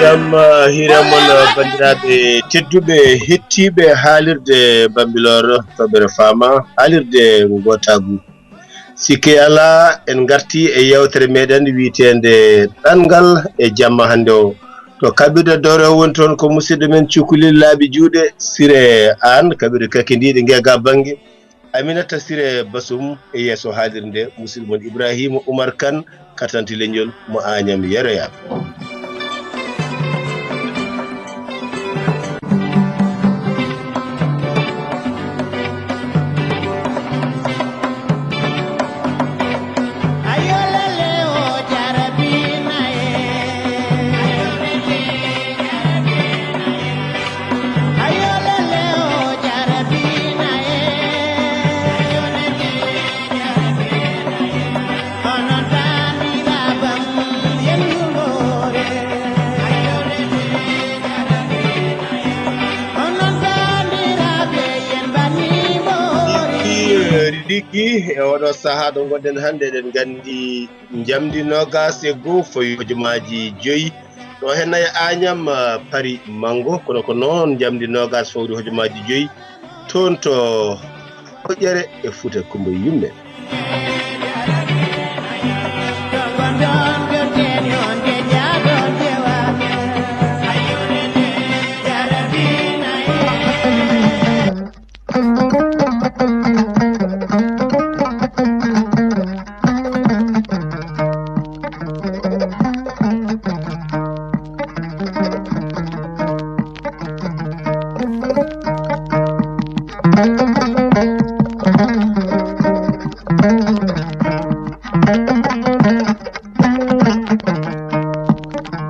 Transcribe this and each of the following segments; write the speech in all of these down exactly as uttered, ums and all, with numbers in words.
Am hiiramon, banndiraaɓe tedduɓe, hettiiɓe haalirde Bambilor, toɓɓere faama, haalirde ngootagu. Sikke alaa, en ngartii e yeewtere meɗen wiyeteende Ɗanngal e jamma hannde o. To kaɓirɗe dow woni toon ko musidɗo men Cukalel Laaɓi Juuɗe, Sire Aan, kaɓirɗe kakindiiɗe Ngeega Bannge. Aminata Sire Basum e yeeso haalirde nde, musidɗo mon Ibrahima Oumar Kane, katanti leñol mo Añam Yeroyaaɓe. Ɗiggi, e oɗo sahaa ɗo ngonɗen hannde, eɗen nganndi njamndi noogaas e goo fawi hojomaaji joyi. Ɗo he nayi Añam, ah, Pari Manngo, kono ko noon njamndi noogaas fawri hojomaaji joyi. Toon to Hoƴƴere e Fuuta Kumba Yumɓe.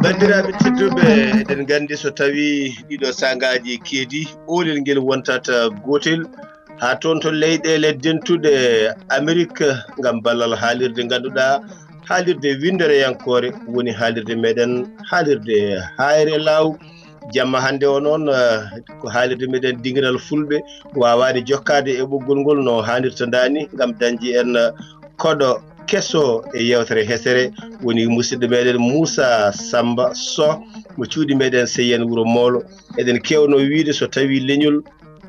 Banndiraaɓe tedduɓe, eɗen nganndi so tawii ɗiɗo saangaaji keedi, oolel ngel wontata gootel. Haa toon to leyɗeele dentuɗe Amerik ngam ballal haalirde ngannduɗaa, haalirde winndereyankoore woni haalirde meɗen, haalirde Haayre Laaw. Jamma hannde o noon, eh, ko haalirde meɗen dingiral Fulɓe waawaani jokkaade e ɓoggol ngol no haanirta ndaani ngam dañde en, eh, koɗo keso e yeewtere hesere, woni musidɗo meɗen Muusa Sammba Soh mo cuuɗi meɗen Seyeen Wuro Moolo. Eɗen keewno wiyde so tawii leñol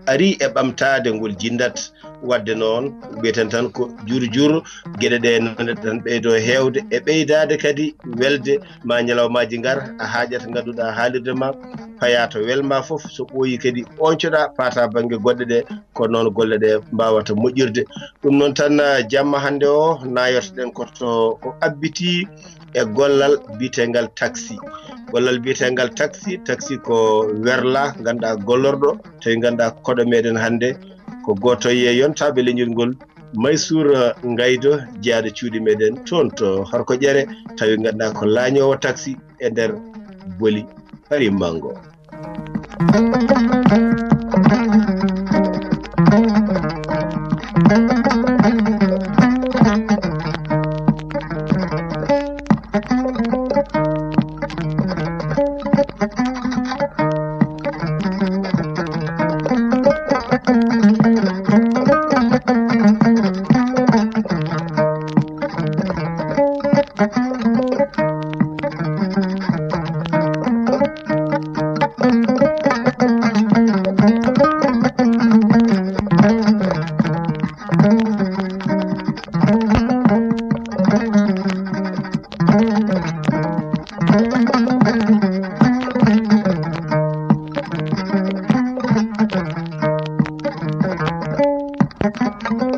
arii e ɓamtaade ngol jinndat. Waɗde noon, mbiyeten tan ko jur jur, geɗe ɗe noon eɗen ɓeydo heewde e ɓeydaade kadi welde. Ma ñalawmaaji ngar, a haaƴat ngannduɗaa haalirde ma, payaa to welma fof, so ɓooyi kadi oñcoɗaa, paataa bannge goɗɗe ɗe, ko noon golle ɗe mbaawata moƴƴirde. Ɗum noon tan, jamma hannde o, naayortoɗen ko to, ko abbiti e gollal biyetengal taxi. Gollal biyetengal taxi, taxi ko werla, ngannduɗaa gollorɗo, tawi ngannduɗaa koɗo meɗen hannde ko gooto e yontaaɓe leñol ngol, Maysuur Ngaydo, jeyaaɗo cuuɗi meɗen toon to Horko Ƴere, tawi ngannduɗaa ko laañoowo taxi e nder Boli Pari Manngo.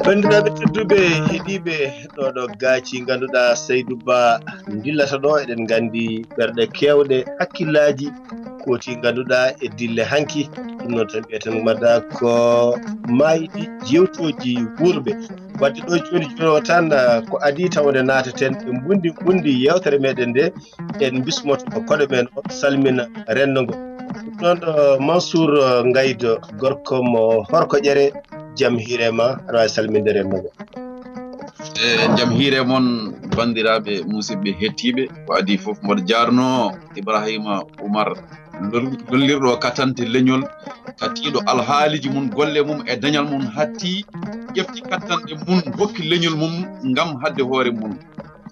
Banndiraaɓe tedduɓe, heɗiiɓe ɗo ɗo gaaci, ngannduɗaa Saydu Ba dillata ɗo, eɗen nganndi ɓerɗe keewɗe, hakkillaaji kooti ngannduɗaa e dille hanki. Ɗum noon tan mbiyeten mbaɗa ko maayɗi jewtooji wuurɓe. Wadde ɗo jooni jooni o tan, ah, ko adii tawde naataten e mbundi mbundi yeewtere meɗen nde, en bismoto ko koɗo men o salmina renndo ngo. Ɗum noon ɗo Mansour, ah, Ngaydo, gorko mo Horko Ƴere, jam hiire ma, aɗa waawi salminde renndo ngo. E jam hiire mon, banndiraaɓe musidɓe hettiiɓe, ko adii fof mboɗo jaarnoo Ibrahima Oumar lol-, lollirɗo katante leñol, katiiɗo alhaaliji mum, golle mum e dañal mum, hatti ƴefti kattanɗe mum, hokki leñol mum ngam haɗde hoore mum.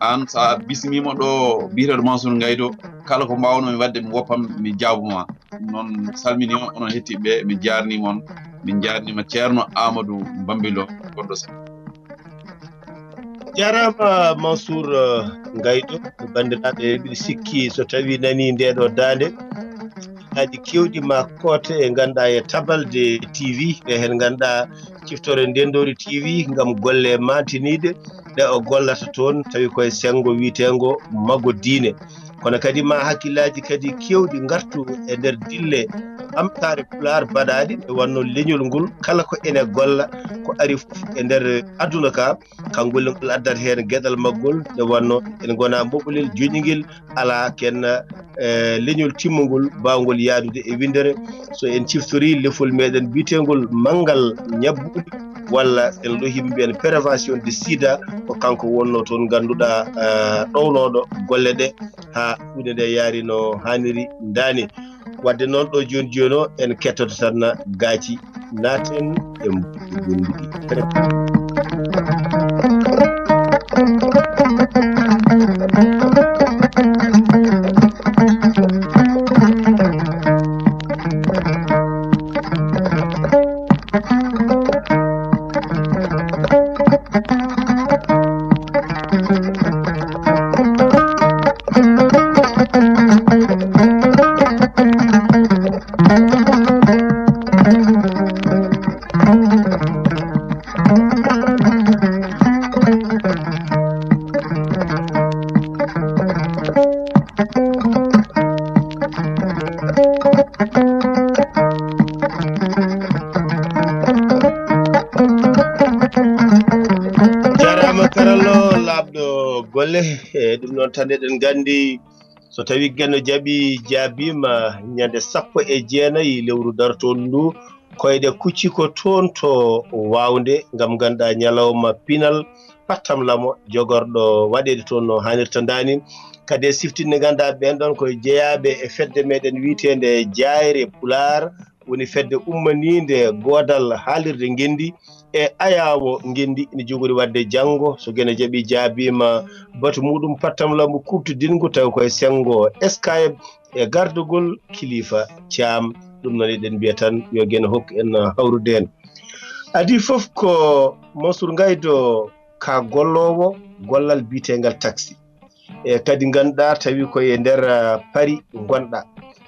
Aan, so a bismiima ɗo, biyeteeɗo Mansour Ngaydo, kala ko mbaawnomi waɗde, mi woppam, mi jaabuma. Ɗum noon, salmini on, onon hettitɓe, mi jaarniima on, min jaarniima Ceerno Amadou Bambilo, gonɗo Sen. Jaaraama Mansour, eh, Ngaydo. Banndiraaɓe, mbiɗa sikki so tawii nanii ndee ɗoo daande, hakkillaaji keewɗi ma koote e ngannduɗaa e Tabalde T V, ɓe heen ngannduɗaa ciftore Ndenndoori T V ngam golle maantiniiɗe ɗe o gollata toon, tawi koye senngo wiyeteengo Mago Diine. Kono kadi ma hakkillaaji kadi keewɗi ngartu e nder dille ɓamtaare Pulaar baɗaaɗe, nde wannoo leñol ngol kala ko ene golla, ko ari fof e nder aduna ka, kanngol ngol addata heen geɗal maggol, nde wannoo en ngonaa mboɓolel joñingel, alaa ken, eh, leñol timmungol, baawngol yaadude e winndere. So en ciftorii lefol meɗen biyeteengol manngal ñabbuuli, walla en lohi mbiyen prévention de sida, ko kanko wonnoo toon ngannduɗaa, eh, ɗownooɗo golle ɗe haa huunde nde yaari no haaniri ndaani. Wadde noon ɗo jooni jooni o, en kettoto tan gaaci, naaten e mbuuɗi gonɗi. Jarama karallo laaɓɗo golle. E ɗum noon tan eɗen nganndi, so tawi Geno jaɓi, jaabima ñande sappo e jeenayi lewru dartoondu ndu, koyɗe kucci ko toon to Wawnde, ngam ngannduɗaa ñalawma pinal pattam lamo jogorɗo waɗeede toon no haanirta ndaani. Kadi e siftinde, ngannduɗaa ɓeen ɗoon ko jeyaaɓe e fedde meɗen wiyeteende Jaayre Pulaar, woni fedde ummaniinde goodal haalirde ngenndi e ayaawo ngenndi, ina jogori waɗde janngo, so Geno jaɓi, jaabima batu muɗum pattam lamo kuuɓtidingu, tawi koye senngo S K M e gardagol Kilifa Caam. Ɗum noon eɗen mbiya tan yo Geno hokku en hawrude heen. Adii fof ko Mansour Ngaydo, ka golloowo gollal biyeteengal taxi. E kadi ngannduɗaa tawi ko e nder, ah, Paris ngonɗaa.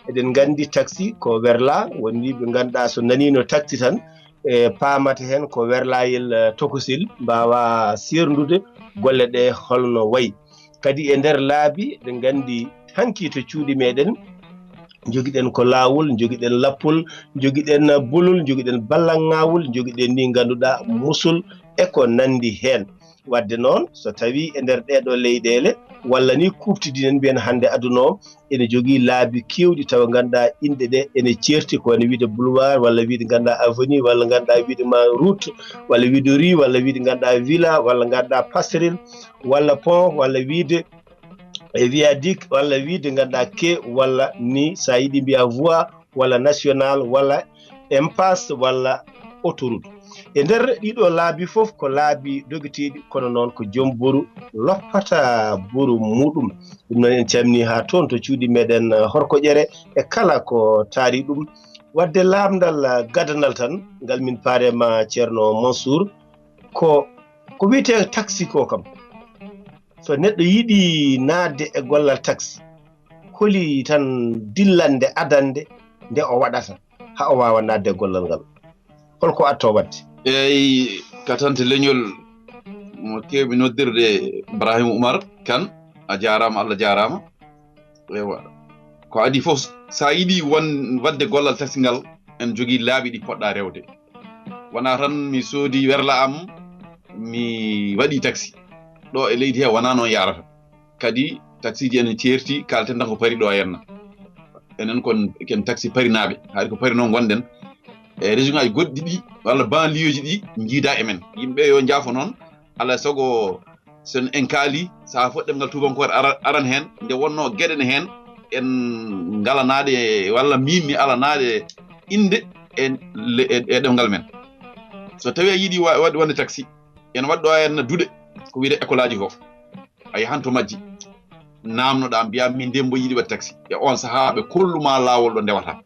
Eɗen nganndi taxi ko werlaa, woni ɓe ngannduɗaa so naniino taxi tan, e paamata heen ko werlayel, eh, tokosel, mbaawa seerndude golle ɗe holno wayi. Kadi e nder laabi, eɗen nganndi hanki to cuuɗi meɗen, njogiɗen ko laawol, njogiɗen lappol, njogiɗen bolol, njogiɗen ballangawol, njogiɗen ni ngannduɗaa musol e ko nanndi heen. Wadde noon, so tawi e nder ɗeɗo leyɗeele, walla ni kuuɓtidinen mbiyen hannde aduna o, ene jogii laabi keewɗi tawa ngannduɗaa inɗe ɗe ene ceerti, ko wayno wiyde boulevard, walla wiyde ngannduɗaa avenue, walla ngannduɗaa wiyde ma route, walla wiyde rue, walla wiyde ngannduɗaa villa, walla ngannduɗaa passerelle, walla pont, walla wiyde e viaduc, walla wiyde ngannduɗaa quai, walla ni so a yiɗi mbiya voie, walla national, walla impasse, walla autoroute. E nder ɗiɗo laabi fof ko laabi dogeteeɗi, kono noon ko joom boru loppata boru muɗum. Ɗum noon en calmini haa toon to cuuɗi meɗen, eh, Horkoƴere e kala ko taari ɗum. Wadde laamdal, eh, gadandal tan, ngal min paare ma Ceerno Mansour, ko, ko wiyetee taxi ko kam. So neɗɗo yiɗi naatde e gollal taxi, holi tan dillande adannde nde o waɗata haa o waawa naatde e gollal ngal? Holko atto waɗde? Eyi, katante leñol mo keewɓe noddirde Ibrahima Oumar Kane, a jaaraama, Allah jaaraama. Ewa. Ko adii fof, so a yiɗi won, waɗde gollal taxi ngal, en jogii laabi ɗi poɗɗa rewde. Wonaa tan mi soodi werla am, mi waɗi taxi. Ɗo e leydi he wonaa noon yarata. Kadi taxi ji ene ceerti, kalten tan ko Paris ɗo henna. Enen kon ken taxi Paris naaɓe, hari ko Paris noon ngonɗen. E région ngaji goɗɗi ɗi, walla banlieue ji ɗi, njiida e men. Yimɓe yo njaafo noon, alaa e sago so en kaali, so a fof ɗemngal tuubankoore ara-, aran heen, nde wonnoo geɗe ne heen, en ngalanaaɗe walla miin mi alanaaɗe innde e le-, e, e ɗemngal men. So tawii a yiɗi wa-, waɗ-, wonde taxi, ene waɗi ɗo henna duɗe, ko wiyetee école aji fof. a yahan to majji, namnoɗa, mbiya min de mbo yiɗi waɗde taxi. E on sahaa ɓe kolluma laawol ɗo ndewata.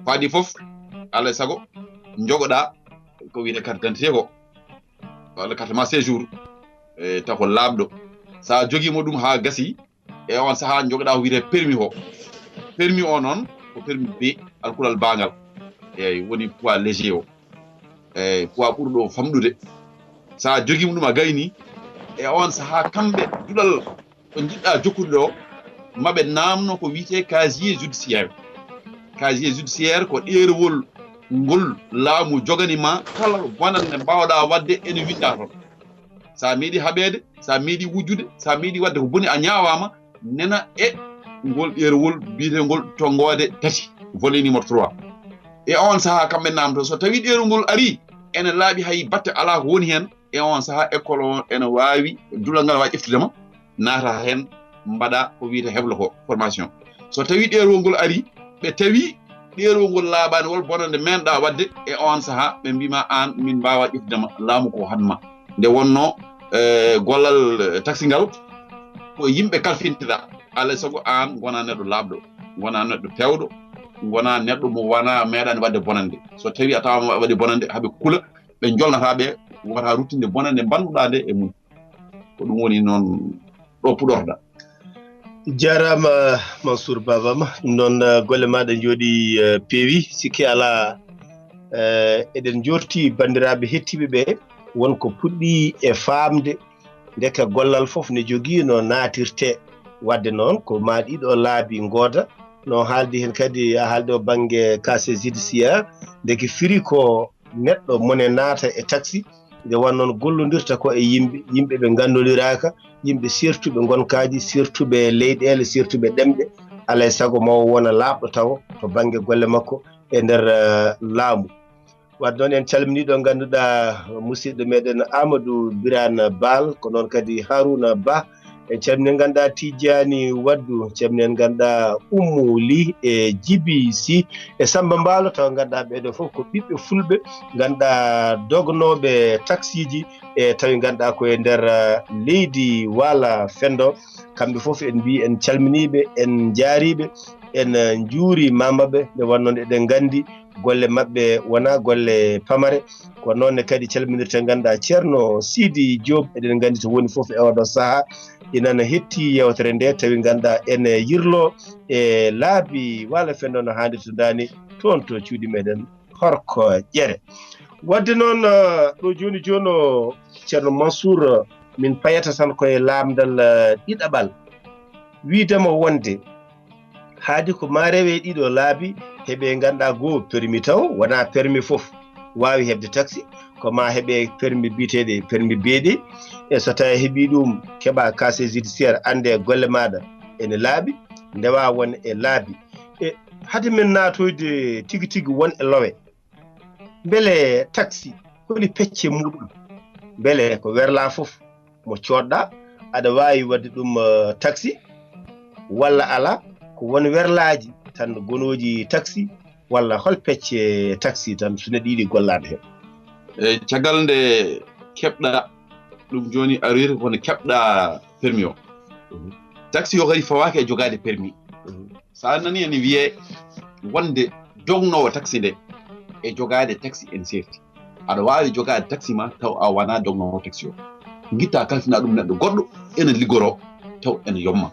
Faadi fof, alay sago, jogoɗa ko wiyete carte d'identité ko, walla carte ma séjour, e taw ko laaɓɗo. Sa jogimo ɗum ha gasi, e on sahaa jogoɗa ko wiyete permis o. Permis o noon ko permis B, alkulal bangal. Eyyi, woni poids léger o. Eyyi, poids ɓurɗo famɗude. Sa jogimo ɗum a gayni, e on sahaa kamɓe duɗal ko jiɗɗa jokkude ɗo, maɓe namno ko wiyete casier judiciaire. Casier judiciaire ko ɗerewol ngol laamu jogani ma kala bonande mbawɗa waɗde ene winda toon. Sa meeɗi haɓede, sa meeɗi wujjude, sa meeɗi waɗde ko boni a ñaawama, nena e ngol ɗerewol mbiyetengol tonngode tati, volet numéro trois. E on sahaa kamɓe namto, so tawi ɗerewol ngol ari, ene laaɓi hay batte ala ko woni hen, e on sahaa école o ene waawi, duɗal ngal waawi ƴeftude ma, naata hen, mbaɗa ko wiyete heblo ko, formation. So tawi ɗerewol ngol ari, ɓe tawi ɗerewol ngol laaɓani wol bonande menɗa waɗde, e on sahaa ɓe mbima an min mbawa ƴeftude ma, laamu ko hadma. Nde wonno, e, gollal, e, taxi ngal ko yimɓe kalfinteɗa, alay sago an gona neɗɗo laaɓɗo, gona neɗɗo pewɗo, gona neɗɗo mo wana meeɗani waɗde bonande. So tawi a tawama waɗi bonande, haɓe kula, ɓe jolnata ɓe, wata ruttinde bonande mbanduɗa nde e mum. Ko ɗum woni noon ɗo puɗorɗa. Jarama Mansour Babama, ɗum noon, eh, golle maɗa jooɗi, eh, peewi, sikki ala. Eh, eɗen jorti bandiraɓe hettiɓe ɓe wonko puɗɗi e famde, ndeke gollal fof ne jogii no naatirte. Wadde noon ko ma ɗiɗo laabi ngooda, no haaldi hen kadi a haalde o banggue casier judiciaire, ndeke firi ko neɗɗo mone naata e taxi, nde wonnoon gollondirta ko e yimɓe, yimɓe ɓe nganndodiraka, yimɓe sertuɓe ngonkaji, sertuɓe leyɗele, sertuɓe ɗemɗe. Alay sago mawo wona laaɓɗo tawo to banggue golle makko e nder, eh, laamu. Wadde noon en calminii ɗo ngannduɗaa musidɗo meɗen Amadou Birane Baal, ko noon kadi Haruna Ba. En calminii ngannduɗaa Tijjani Waddu, calminii ngannduɗaa Ummu Li e Jibi Si e Samba Mbaalo, taw ngannduɗaa ɓeeɗo fof ko ɓiɓɓe fulɓe, ngannduɗaa dognooɓe taksiji, e tawi ngannduɗaa ko e nder, eh, leydi Waala Fenndo. Kamɓe fof en mbii en calminiiɓe, en njaariiɓe, en, eh, njuurimaamaɓe. Nde wonnoon eɗen nganndi golle maɓɓe wonaa golle pamare. Ko noon ne kadi calminirten ngannduɗaa Ceerno Sidi Diop, eɗen nganndi to woni fof e oɗo sahaa ina hetti yeewtere nde, tawi ngannduɗaa ene yirlo e laabi Waala Fenndo no haanirta ni toon to cuuɗi meɗen Horko Ƴere. Wadde noon, eh, ɗo jooni jooni o Ceerno Mansour, eh, min payata tan koye laamdal, eh, ɗiɗaɓal. Wiidema wonde haadi ko ma rewe ɗiɗo laabi, heɓe ngannduɗaa goo permis taw, wonaa permis fof waawi heɓde taxi, ko ma heɓe permis biyeteeɗe permis B ɗi. E so tawi heɓi ɗum, keɓa casier judiciaire, annde golle maɗa ene laaɓi, ndewa won e laabi. E hade men naatoyde tigi tigi won e lowe, mbele taxi holi pecce muɗum? Mbele ko werla fof mo coodɗa aɗa waawi waɗde ɗum, eh, taxi, walla ala, ko won werlaaji tan gonooji taxi, walla hol pecce taxi tan so neɗɗo yiɗi gollaade heen? E caggal nde keɓɗa ɗum jooni, a wiyata kono keɓɗa permis o. Mhm. Taxi o kadi fawaaki e jogaade permis. Mhm. So a nani ene wiyee wonde dognoowo taxi nde e jogaade taxi ene seerti. Aɗa waawi jogaade taxi ma taw a wonaa dognoowo taxi o. Ngitta kalfina ɗum neɗɗo goɗɗo ene liggoroo taw ene yomma.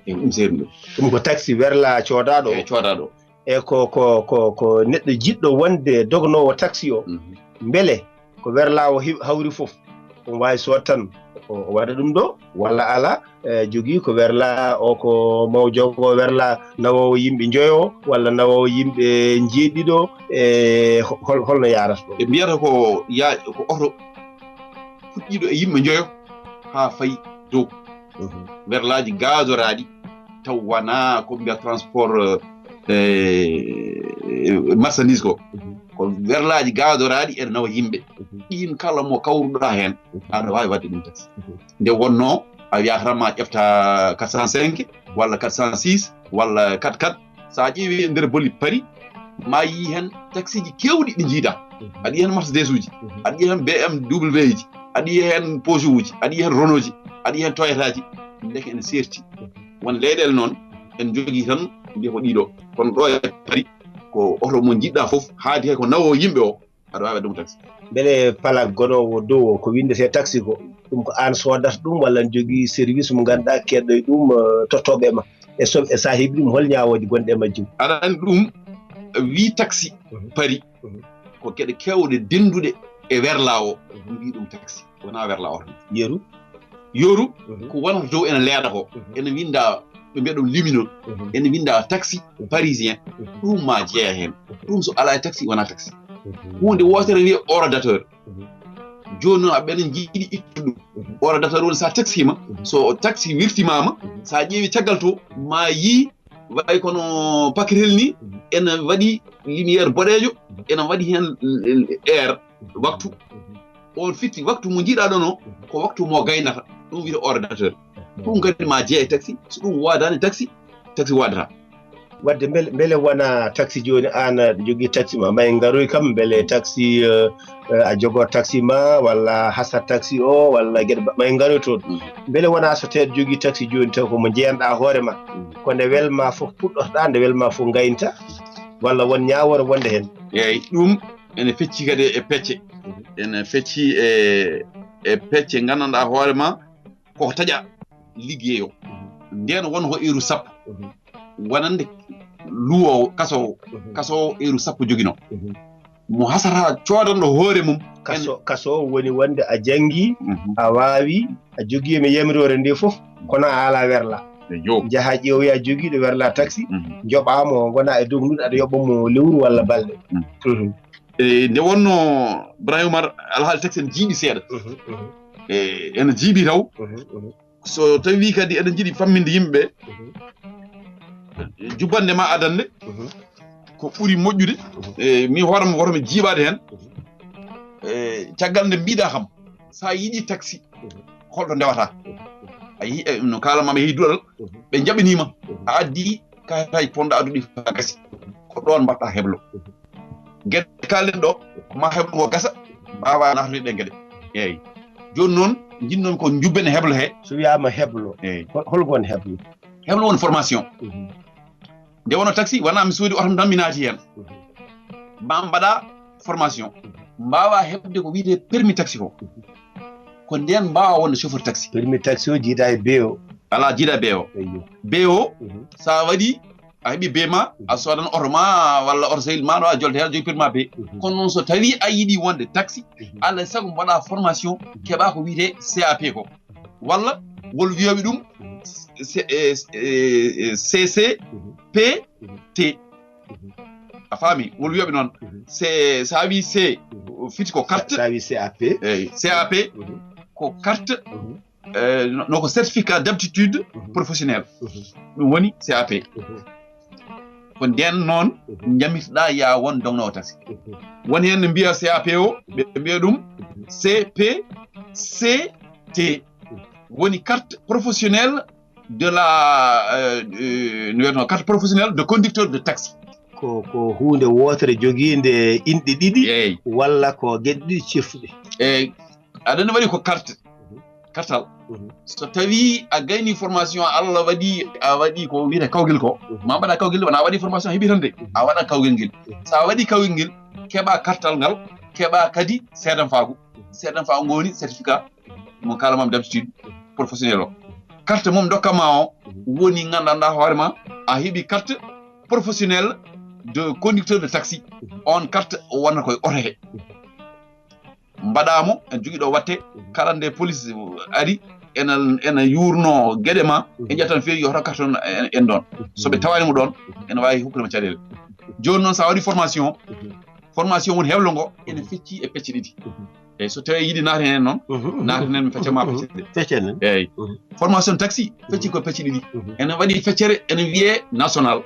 E ɗum seeri ɗum. Ɗum ko taxi werla coodaaɗo o. E coodaaɗo o. E ko, ko, ko, ko neɗɗo jiɗɗo wonde dognoowo taxi o. Mhm. Mbele ko werla o hi-, hawri fof, omo waawi sood tan o, o waɗa ɗum ɗo, walla ala, e, jogii ko werla o, ko maw jogo werla nawoowo yimɓe njoyo, walla nawoowo yimɓe njeeɗiɗo, e ho-, hol-, holno yaarata ɗo? Ɓe mbiyata ko ya-, ko oto fuɗɗiiɗo e yimɓe njoyo haa fayi dow. Mhm. Werlaaji gaadoraaɗi taw wonaa ko mbiya transport, eh, eh, marchandise ko. Mhm. Ko werlaaji gaadoraaɗi ene nawa yimɓe. Mhm. Ɗiin kala mo kawruɗaa heen, mhm, aɗa waawi waɗde ɗum taxi. Mhm. Nde wonnoo a wiyata tan ma ƴefta quatre cent cinq walla quatre cent six walla quatre quatre. So a ƴeewi e nder boli Paris, ma yii heen taxi ji keewɗi ɗi njiida. Mhm. Aɗa yiya heen Mercedes uji, mhm, aɗa yiya heen B M W ji, aɗa yiya heen Peugeot uji, aɗa yiya heen Renault ji. Aɗa yiya heen toyataaji, ndeke ene seerti. Won leyɗeele noon, en njogii tan, mbiya ko ɗiɗo. Kono ɗo e Paris, ko oto mo njiɗɗa fof, haadi hay ko nawo yimɓe o, aɗa waawi ɗum taxi. Mbele pala gonoowo dow o, ko winndetee taxi ko, ɗum ko aan soodata ɗum, walla ne jogii service mo ngannduɗaa keɗɗo e ɗum, eh, tottooɓe ma? E so, e so a heɓi ɗum, hol ñaawooje gonɗe e majjum? Aɗa anndi ɗum, wii taxi Paris, ko geɗe keewɗe dennduɗe e werla o, mbii ɗum taxi. Wonaa werla o tan. Yeru? Yoru, ko wonata dow ene leeɗa ko. Ene winnda, ɓe mbiya ɗum luminol. Ene winnda taxi parisien. Ɗum ma jeeya heen. Ɗum so alaa e taxi, wonaa taxi. Huunde wootere wiyee ordinateur. Jooni noon, aɓe ɓen njiɗi ittude ɗum. Ordinateur woni so a taxima, so taxi wirtimaama, so a ƴeewi caggal to, ma yii way kono paquetel ni, ene waɗi lumière boɗeejo, ene waɗi heen air, waktu. On fitti waktu mo njiɗa ɗon o, ko waktu mo gaynata. Ɗum wiyetee ordinateur. Ɗum kadi ma jeeya e taxi. So ɗum waadaani taxi, taxi waadata. Wadde mbele, mbele wona taxi jooni, aan aɗa jogii taxi ma, ma en ngaroy kam, mbele taxi, eh, eh, a jogoo taxi ma, walla hasat taxi o, walla geɗe ba-, ma en ngaroy toon. Mbele wona so tawii aɗa jogii taxi jooni taw ko mo njeyanɗaa hoore ma, ko nde welma fof puɗɗotoɗaa, nde welma fof ngaynta, walla won ñaawoore wonde heen? Eeyi, ɗum ene fecci kadi e pecce. Ene fecci e, e pecce nganndanɗaa hoore ma, koko taƴa liggeeyo. Ndeen won ko heure sappo. Wonande luwoowo, kasoowo. Kasoowo heure sappo joginoo. Mo hasata coodanɗo hoore mum. Kaso, kasoowo woni wonde a janngi, a waawi, a jogii e yamiroore nde fof, kono a alaa werla. Eyo. Njaha ƴeewoya jogiiɗo werla taxi, njoɓaa mo, ngona e dognude, aɗa yoɓa mo lewru walla balɗe. E, nde wonno Ibrahima Oumar, alhaali taxi ene jiiɓi seeɗa. E, ene jiiɓi taw. So tawi kadi eɗen njiɗi famminde yimɓe ɓe, jubbande ma adannde ko ɓuri moƴƴude. E, min hoore am woto mi jiiɓaade heen. E, caggal nde mbiɗa kam, so a yiɗi taxi, holto ndewata? A yehi, e, no kaalan ma, a yehi duɗal, ɓe njaɓaniima, a addi kayitaaji ponɗa adduɗi, fa gasi, ko ɗoon mbaɗɗa heblo. Geɗe kaalɗen ɗo, ma heblo ngo gasa, mbaawa naatnude ɗen geɗe. Eeyi. Jooni noon, njiɗ-ɗon ko njubben e heblo he. So wiyaama heblo, eeyi, hol, hol ngon heblo? Heblo woni formation. Nde wonno taxi, wonaa mi soodi oto tan mi naati heen. Ma mbaɗa formation. Mbaawa heɓde ko wiyetee permis taxi ko. Ko ndeen mbaawa wonde chauffeur taxi. Permis taxi o jiida e B O. Alaa, jiida e B O. Eyo. B O, so a waɗi, a heɓi B ma, a soodan oto ma walla oto sehil ma, no a jolte heen, a jogii permis ma B. Kono noon, so tawii a yiɗi wonde taxi, alaa e sago mbaɗa formation, keɓa ko wiyetee C A P ko. Walla wol wiyooɓe ɗum C, eh, eh, C C P T. A faami? Wol wiyooɓe noon, C, so a wii C, fiti ko carte. So a wii C A P. Eeyi, C A P ko carte, eh, no, no ko certificat d'aptitude professionnelle. Ɗum woni C A P. Ko ndeen noon njamirtoɗaa ya won dognoowo taxi. Woni heen ne mbiya C A P o, ɓe mbiya ɗum C P C T. Woni carte professionnelle de la, euh, euh, no wiyeteno, carte professionnelle de conducteur de taxi. Ko, ko huunde wootere jogiinde inɗe ɗiɗi. Eeyi. Walla ko geɗe ɗiɗi ciftuɗe? Eeyi, aɗa anndi waɗi ko carte, kartal. So tawii a gayni formation, Allah waɗi, a waɗi ko wiyetee kawgel ko, ma mbaɗa kawgel, wona a waɗi formation heɓi tan de, a waɗa kawgel ngel. So a waɗi kawgel ngel, keɓa kartal ngal, keɓa kadi seedanfaagu. Seedanfaagu ngo woni certificat mo kaalan ma d'aptitude professionnelle o. Carte mo mi dokkatma o woni nganndanɗaa hoore ma, a heɓi carte professionnelle de conducteur de taxi. On carte wonata koye oto he. Mbaɗa mo, en jogii ɗo watte, kala nde police ari, ena, ena yuurno geɗe ma, en ƴettan feewi, yo hoto carte on en, en ɗon. So ɓe tawaani mo ɗon, ena waawi hokkude ma caɗeele. Jooni noon, so a waɗi formation, formation woni heblo ngo, ene fecci e pecce ɗiɗi. Eeyi, so tawii yiɗi naatde heen noon, naatde heen, mi fecca ma pecce ɗe. Fecce ɗen. Eeyi. Formation taxi, fecci ko pecce ɗiɗi. Ene waɗi feccere, ene wiyee national.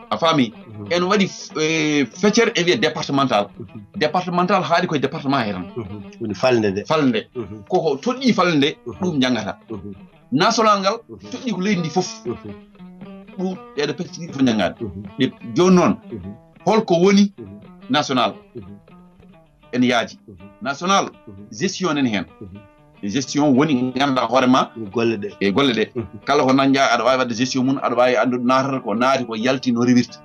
A faami? Ene waɗi, eh, feccere, ene wiyee départemental. Départemental haaɗi koye département he tan. Woni falnde nde. Falnde. Koko toɗɗii falnde nde, ɗum njanngata. National ngal toɗɗii ko leydi ndi fof. Ɗum, ɗeeɗo pecce ɗiɗi fof njanngaade. Ɗe, jooni noon, holko woni national? Ene yaaji. National, gestion nani heen. Gestion woni ngannduɗaa hoore ma golle ɗe. E golle ɗe. Kala ko nanngaa aɗa waawi waɗde gestion mum, aɗa waawi anndude naatata ko naati ko yalti no rewirta.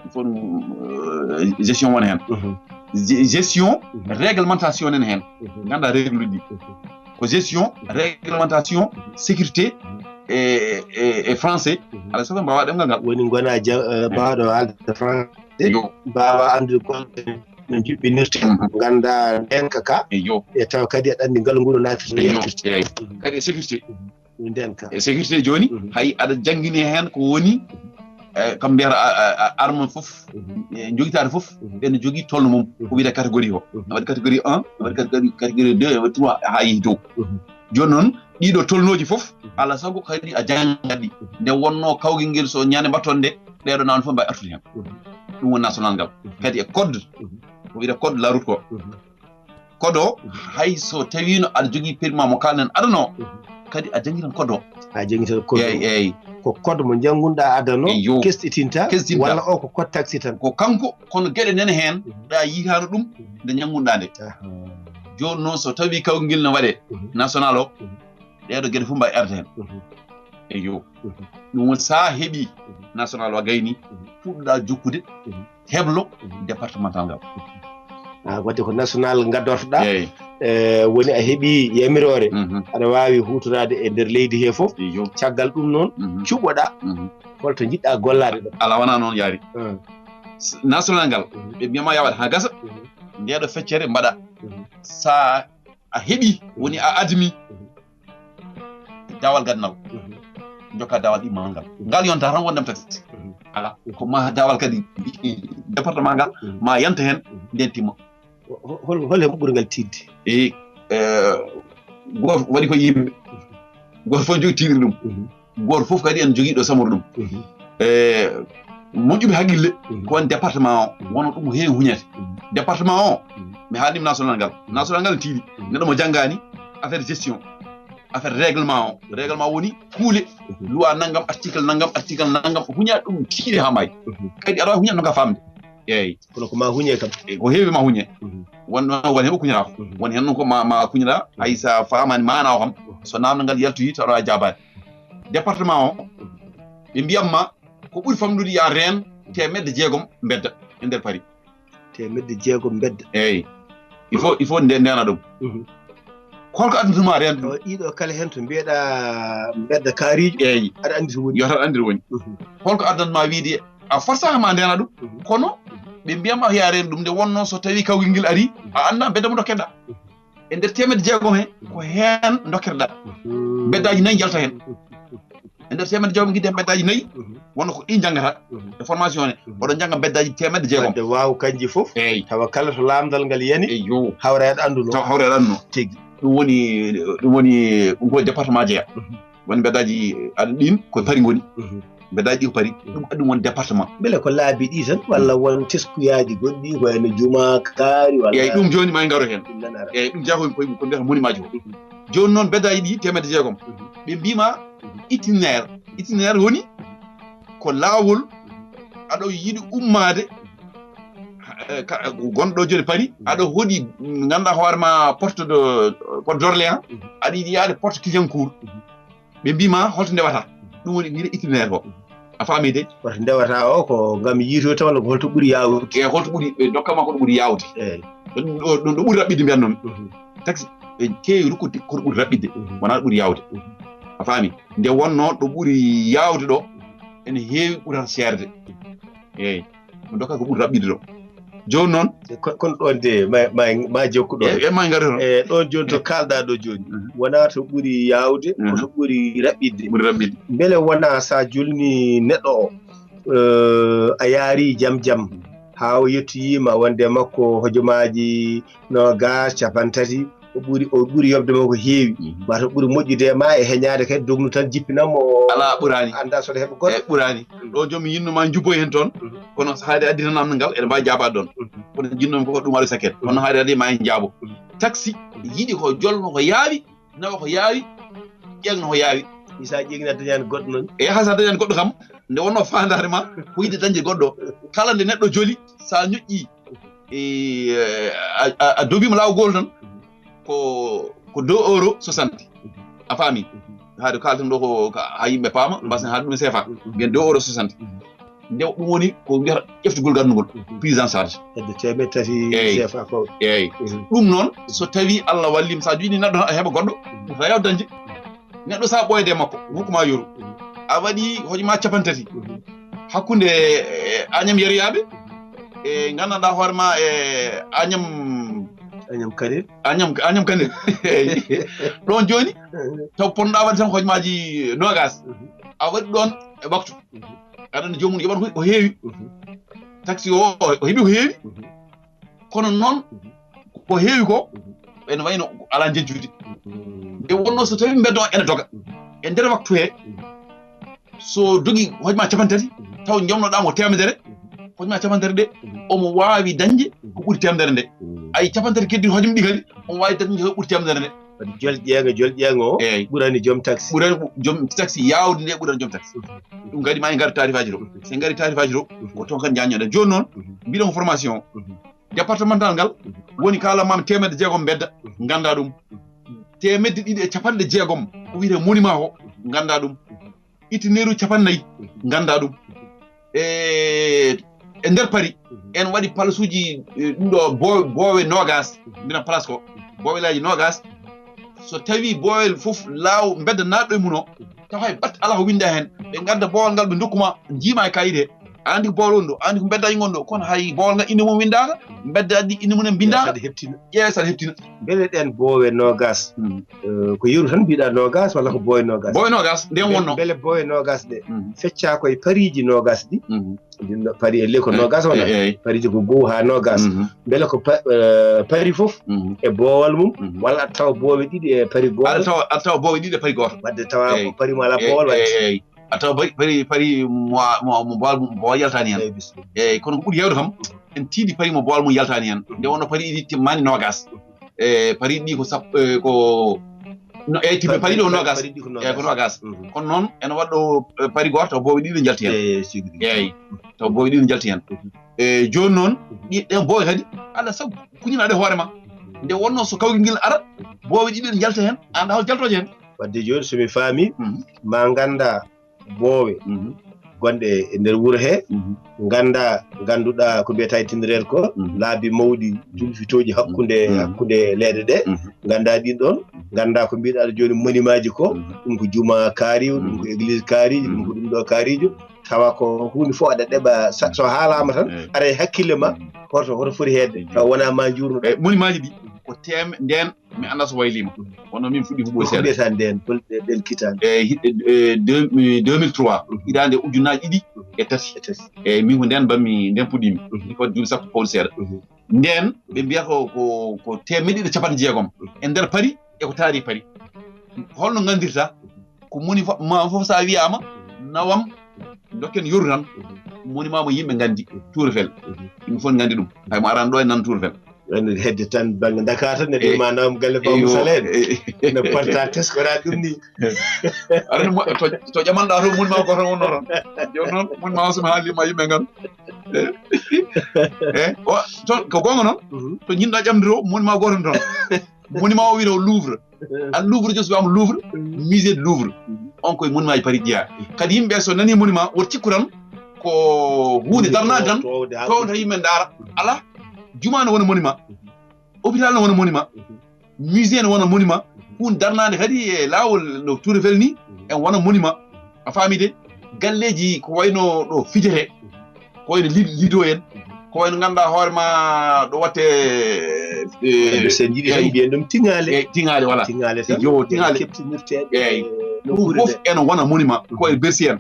Il faut ɗum gestion wona heen. Gestion réglementation nene heen. Ngannduɗaa règle uji ɗi ko gestion, réglementation, sécurité e e français. Alaa sago mbaawa ɗemngal ngal. Woni ngona mbaaɗo haalde français. Mbaawa anndude golle no njuɓɓinirte. Ngannda ndeenka ka. Eyo. E tawa kadi aɗa anndi ngal nguru naatirta yaltirte. Kadi e sécurité. Ndeenka. E sécurité jooni hay aɗa janngini heen ko woni kam mbiyata arme fof, jogitaade fof ɓe no jogii tolno mum. Ko wiyata catégorie o, waɗi catégorie un, waɗi catégorie deux, waɗi trois haa yehi dow. Jooni noon ɗiɗo tolnooji fof alaa sago kadi a janngat ɗi. Nde wonnoo kawgel ngel so ñande mbatton nde ɓeeɗo naan fof mbawi artude heen. Ɗum woni national ngal. Kadi e code ko wiyata code la route ko. Kodo hay so tawiino aɗa jogii permis ma mo kaalɗen adano kadi a janngitan kodo. A janngitan kodo. Eyi eyi. Ko code mo njanngunɗaa adano kesɗitinta. Kesɗitinta. Walla o ko code taxi tan. Ko kanko kono geɗe nene heen ɗa yiitaano ɗum nde njanngunɗaa nde. Jooni noon so tawii kawgel ngel no waɗee national o ɗeeɗo geɗe fof mbawi arde heen. Eyo. Ɗum woni so a heɓii national o a gayni puɗɗoɗaa jokkude heblo départemental ngal. A waɗde ko national ngaddotoɗaa. Eyi. E woni a heɓii yamiroore aɗa waawi huutoraade e nder leydi he fof. Caggal ɗum noon cuɓoɗaa holto njiɗɗaa gollaade ɗo. Alaa wonaa noon yaari. National ngal ɓe mbiyama yawat haa gasa ndeɗo feccere mbaɗa. Sa a heɓi woni a admi dawal gadnal jokka dawal ɗimmal ngal ngal yonta tan wondem taxi. Ala ko ma dawal kadi département ngal ma yanta hen nden timma. Hol hol he ɓurgal tidde? E goto waɗi ko yimɓe goto fof jogi tiɗiri ɗum. Goto fof kadi en jogi ɗo samori ɗum. E moƴƴuɓe haqqille ko won département o wona ɗum heewi huñete. Département o mi haalnima national ngal national ngal tiiɗi neɗɗo mo janngani affaire gestion affaire règlement o règlement woni kuule loi nanngam article nanngam article nanngam huña ɗum tiiɗi ha maayi. Kadi aɗa wawi huña nonka famde. Eyyi. Kono ko ma huñe kam. Ko heewi ma huñe. Won won heɓa kuñata ko won hen noon ko ma ma kuñata hay sa famani mana o kam so namdal ngal yaltoyi tawa a jaabani. Département o ɓe mbiyamma ko ɓuri famɗude ya reen temedde jeegom mbedda e nder Paris. Temedde jeegom mbedda. Eyyi. Il faut il faut nde ndena ɗum. Holko addanatuma reen ɗum? Ɗiɗo kala hen to mbiyeɗa mbedda kaarijo. Eyyi. Aɗa andi to woni. Yo tan andi to woni. Holko addanatuma wiide a forsa ma ndena ɗum kono ɓe mbiyamma ya reen ɗum nde wonno so tawi kawgel ngel ari a anda mbedda mo dokkeɗa. E nder temedde jeegom he ko heen ndokketeɗaa beddaji nayi njalta heen. E nder temedde jeegom gidde beddaji nayi wonno ko ɗi njanngata e formation he oɗo njannga beddaji temedde jeegom. Wadde waaw kanji fof. Eyyi. Tawa kala to laamdal ngal yani. Eyyo. Hawra eɗa annduno. Tawa hawra eɗa annduno. Tigi. Ɗum woni ɗum woni ɗum ko département jeeya. Woni beddaji aɗa ɗin ko Paris ngoni. Beddaji ɗi ko Paris ɗum addi won département. Mbele ko laabi ɗi tan walla won teskuyaji goɗɗi ko wayno juma kaari walla. Eyyi ɗum joni ma en garo hen. Eyyi ɗum jeeya ko ko mbiyata monument ji ko. Joni noon beddaji ɗi temedde jeegom ɓe mbima itinéraire. Itinéraire woni ko lawol aɗa yiɗi ummade gonɗo joni Paris aɗa hoɗi ganduɗa hoore ma porte de porte d'Orléans aɗa yiɗi yaade porte Clignancourt. Ɓe mbima holto ndewata ɗum woni wiyde itinéraire ko a faami de. Holto ndewata o ko ngam yiitoyta walla ko holto ɓuuri yawde? E holto ɓuuri ɓe dokkama koto ɓuuri yawde. Ɗum ɗo ɓuuri raɓɓiɗde mbiyan noon taxi ɓe keewi rukkude koto ɓuuri raɓɓiɗde wona ɗo ɓuuri yawde. A faami nde wonno ɗo ɓuuri yawde ɗo ene heewi ɓurata seerde. Eyyi. Mo dokka ko ɓuri raɓɓiɗde ɗo joni noon. Kono ɗon de ma jokku ɗon e ma garu toon. E ɗon joni to kalɗa ɗo joni wona to ɓuri yawde ko to ɓuri raɓɓiɗde. Ɓuri raɓɓiɗde. Beele wona sa julni neɗɗo o a yaari jam jam ha o yettoyima wonde makko hojomaji nogas capantati o ɓuri o ɓuri yobde mo ko heewi wata ɓuri moƴƴude e ma e heñade kadi dognu tan jippinanmo. Ala ɓurani anda soɗa heɓa goɗɗo e ɓurani. Ɗo joom mi yinno ma jubbo hen toon kono so haade addi tan namdal ngal eɗa mbawi jaabade ɗon. Kono jinnomi koko ɗum waɗa saket kono haade addi ma en jaabo. Taxi yiɗi ko jolno ko yaawi nawa ko yaawi ƴeegno ko yaawi. Isa ƴeegna dañani goɗɗo noon e yaha sa dañani goɗɗo kam nde wonno fandare ma ko yiɗde dañde goɗɗo kala nde neɗɗo joli sa ñoƴƴi a dobima laaw gol tan ko ko deux euros soixante. A faami? Haade ko kaalten ɗo ko ka- ha yimɓe paama mbasen haade ɗum e sefa. Mbiyen deux euros soixante. Nde ɗum woni ko mbiyata ƴeftugol gandugol, prise en charge. Hedde teemeɗɗe tati. Eeyi. Sefa ko. Eeyi. Ɗum noon, so tawi Allah walliima, sa joini neɗɗo a heɓa goɗɗo, ɗum ka yaw dañde. Neɗɗo sa ɓooyde e makko, hokkuma yoru. A waɗi hojma capanɗe tati. Hakkunde, eh, Agnam Yariyaɓe, e gandanɗa hoore ma, e Agnam Agnam Kanel. Agnam, Agnam Kanel. Eeyi. Ɗon jooni, taw ponnoɗa waɗde tan hojmaji nogas. A waɗi ɗon e waktu. Aɗa anndi joomum yoɓan ko, ko heewi. Taxi o, o, o heɓi ko heewi. Kono noon, ko heewi ko, ene wayno ala jejjude. Nde wonno so tawi mbeddo o ene doga. E nder waktu he, so dogi hojma capanɗe tati, taw jomnoɗa mo temedere, hojma capanɗe tati ɗe, omo waawi dañde ko ɓuri temedere nde. Ay capanɗe tati keddi hojma ɗi kadi, omo waawi dañde ko ɓuri temedere nde. Wadde jol ƴeeŋa, jol ƴeeŋa o. Eeyi. Ɓurani joom taxi. Ɓurani joom taxi, yaawde nde ɓurani joom taxi. Ɗum kadi ma en ngar taarifaji to. So en ngari taarifaji to, ko toon kadi jaññoɗen. Jooni noon, mbiɗon ko formation o. Départemental ngal woni kala mam teemedde jeegom mbedda, ganda ɗum. Teemedde ɗiɗi e capanɗe jeegom ko wiyetee monument o, ganda ɗum. Itinéraire uji capanɗe nayi, ganda ɗum. E, e nder Paris, en waɗi palasuji, e, ɗum ɗo bo- boowe nogas, mbiɗa place ko boowe laaji nogas. So tawi boowe fof laaw mbedda naatɗo e mum o, taw hay batte ala ko winda hen. Ɓe gadda boowal ngal ɓe dokkuma, jiima e kayit he. A andi ko boowal woni ɗo, a andi ko mbeddaji ngon ɗo, kono hay boowal ngal inde mum windaka, mbeddaji ɗi inde mum en mbindaka. Saɗa heptina. Ƴeewa saɗa heptina. Mbele ɗen boowe nogas, eh, ko yeru tan mbiɗa nogas walla ko boowe nogas? Boowe nogas, nden wonno. Mbele boowe nogas ɗe fecca koye pariji nogas ɗi? Ɗin ɗo pari e ley ko nogas wona? Eeyi. Pariji ko gow ha nogas. Mbele ko pa- eh, pari fof e boowal mum, walla aɗa tawa boowe ɗiɗi e pari gooto? Aɗa tawa, aɗa tawa boowe ɗiɗi e pari gooto. Wadde tawa ko pari mo ala boowal wadde. Eeyi. A tawa bari, bari, bari mo, mo, mo boowal mum, boowal yaltani hen. Eeyi, bisimilla. Eeyi, kono ko ɓuri heewde kam, en tiidi pari mo boowal mum yaltani hen. Nde wonno pari ɗi timmani nogas. E pari ɗi ko sappo, e ko, no, e timme pari ɗi ko nogas. Pari ɗi ko nogas. Eeyi, ko nogas. Kono noon, ene waɗɗo, e, pari gooto, taw boowe ɗiɗi ne njalti hen. Eeyi, sigi. Eeyi, taw boowe ɗiɗi ne njalti hen. E jooni noon, ɗi, ɗen boowe kadi, alaa sago, kuñinaaɗe hoore ma. Nde wonno so kawgel ngel ara, boowe ɗiɗi ne njalta hen, a anndaa hol jaltooje hen. Wadde jooni, so mi faami, ma ngannda boowe gonɗe e nder wuro he, ngannda, ngannduɗaa ko mbiyata itinéraire ko, laabi mawɗi, julfitooji hakkunde, hakkunde leeɗe ɗe, ngannda ɗin ɗon, ngannda ko mbiɗa jooni monimaaji ko, ɗum ko juma kaari, ɗum ko église kaari, ɗum ko ɗum ɗo kaarijo, tawa ko huunde fof aɗa ɗeɓa, sa- so haalama tan, aray hakkille ma, hoto, hoto foti hedde, tawa wona ma jurno. E monimaaji ɗi, ko tem-, nden mi annda so waylima. Wonno min fuɗɗi huɓɓo seeɗa. Ko mbiyata nden, hol ɗe ɗelkitaande? E hi-, e, e, deux, e, deux mille trois, hitaande ujunnaji ɗiɗi e tati. E tati. E min ko nden mbanmi, nden puɗɗimi. Ko duuɓi sappo pawɗi seeɗa. Nden ɓe mbiya ko, ko, ko teemeɗɗe ɗiɗi e capanɗe jeegom. E nder Paris, e ko taari Paris. Holno nganndirta? Ko moni fo-, ma fof sa wiyama, nawam, dokken yoru tan. Monument mo yimɓe nganndi, Tour Eiffel. Yimɓe fof nganndi ɗum. Hay mo arano ɗo e nan Tour Eiffel. Wonde hedde tan bannge Dakar tan, neɗɗo ima nawam galle Baba Moussa Leye. No porta teskora ɗum ni. Aɗa anndi mo-, to, to ƴamanɗa to monument gooto tan wonno tan. Jooni noon monument o so mi haalima yimɓe nganndi. E, o, toon ko goonga noon. To jiɗɗa ƴamde to monument gooto tan. Monument o wiyetee Louvre. An Louvre, jooni so wiyama Louvre, musée de Louvre. On koye monument ji Paris jeeya. Kadi yimɓe so nani monument, woto cikku tan ko huunde darnaade tan, towde yimɓe ndaara. Alaa, juma ne wona monument, hôpital ne wona monument, musée ne wona monument. Huunde darnaande kadi e laawol no Tour Eiffel ni, en wona monument. A faami de? Galleeji ko wayno ɗo fijete, ko wayno Li-, Lido en, ko wayno ngannduɗaa hoore ma ɗo watte, e, Bercy en jiɗi tan mbiyen ɗum Tiŋaale. E, Tiŋaale, voilà. Tiŋaale tan. Yo, Tiŋaale. Keptinirteeɗe. Eeyi. Ɗum fof ene wona monument, ko e Bercy en.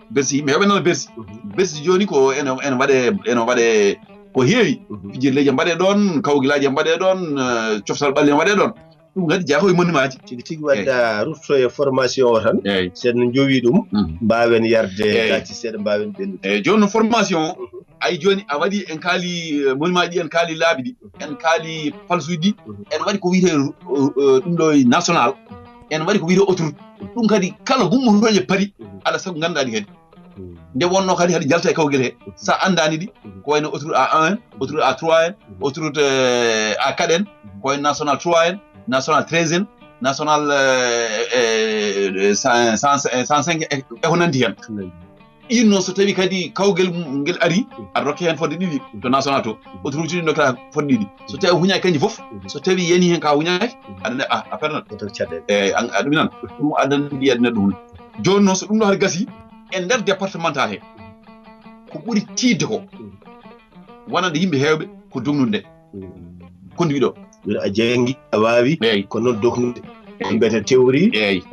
Bercy, yimɓe heɓe nana Bercy. Bercy jooni ko ene, ene waɗe, ene waɗe ko heewi. Pijirleeji mbaɗe ɗoon, kawgilaaji mbaɗe ɗoon, eh, coftal ɓalli mbaɗe ɗoon. Ɗum kadi jeyaa ko e monument ji. Tigi tigi. Eeyi. Wadda rutto e formation o tan. Eeyi. Sen jowi ɗum, mbaawen yarde gati seeɗa, mbaawen ɓennude. Eeyi, jooni no formation o, ay jooni a waɗi en kaali, eh, monument ji ɗi, en kaali laabi ɗi, en kaali palsuuji ɗi, en waɗi ko wiyetee, eh, eh, ɗum ɗo national, en waɗi ko wiyetee autoroute. Ɗum kadi kala gummotooje Paris, alaa sago ngannduɗaa ɗi kadi. Nde wonno kadi haɗi njalta e kawgel he. Sa anndaani ɗi, ko wayno autoroute A un en, autoroute A trois en, autoroute, eh, A quatre en, ko wayno national trois en, national treize en, national cent cinq e ko nandi heen. Ɗin noon, so tawi kadi kawgel ngel ari, aɗa rokke heen fodde ɗiɗi to national to. Autoroute ɗin ndokkata fodde ɗiɗi. So tawi a huñaaki kanji fof, so tawi yani heen ka huñaaki, aɗa ne a a pernat. Eyi, aɗa ɗuminan. Ɗum addana mbiya neɗɗo hunde. Jooni noon, so ɗum ɗo hari gasi, e nder départemental he, ko ɓuri tiiɗde ko wonande yimɓe heewɓe ko dognude nde. Kondi wiɗo. Wiɗo a jangi, a waawi. Eyi. Ko noon dognude. Ko mbiyata théorie. Eyi.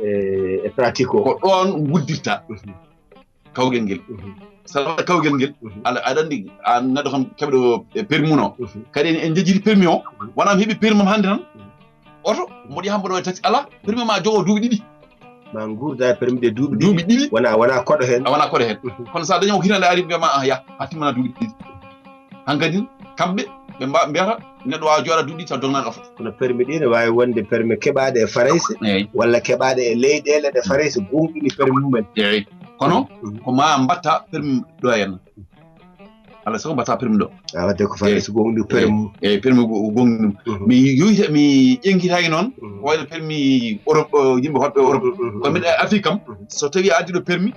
E pratique o. Ko ɗoon nguddirta kawgel ngel. Saɗa waɗa kawgel ngel, aɗa aɗa anndi, aan neɗɗo kam keɓɗo e permis mum o. Kadi en en njejjiti permis o. Wonaa mi heɓi permis am hannde tan, oto mboɗo yaha mboɗo waɗi taxi, alaa. Permis ma jogo duuɓi ɗiɗi. Ma nguurda e permis ɗe duuɓi ɗiɗi. Duuɓi ɗiɗi. Wona wona koɗo heen. A wona koɗo heen. Kono so a dañi ko hitande ari mbiyama a yah a timmana duuɓi ɗiɗi. Hankadi kamɓe ɓe mba mbiyata neɗɗo wawa jooɗa duuɓi ɗiɗi taw dognaɗo oto. Kono permis ɗi ne wawi wonde permis keɓaɗe e farayse. Eyyi. Walla keɓaɗe e leyɗele ɗe farayse gonɗini permis mumen. Eyyi. Kono ko ma mbatta permis ɗo henna. Alaa sago mbaɗata permis ɗo. A wadde ko fayi so gonɗi permis. Eyyi, permis gonɗi ɗum. Mi yuyta mi ƴenkitaki noon ko wayno permis Europe, yimɓe hoɗɓe Europe. Ko mbiɗa Afrique kam, so tawi a addi ɗo permis,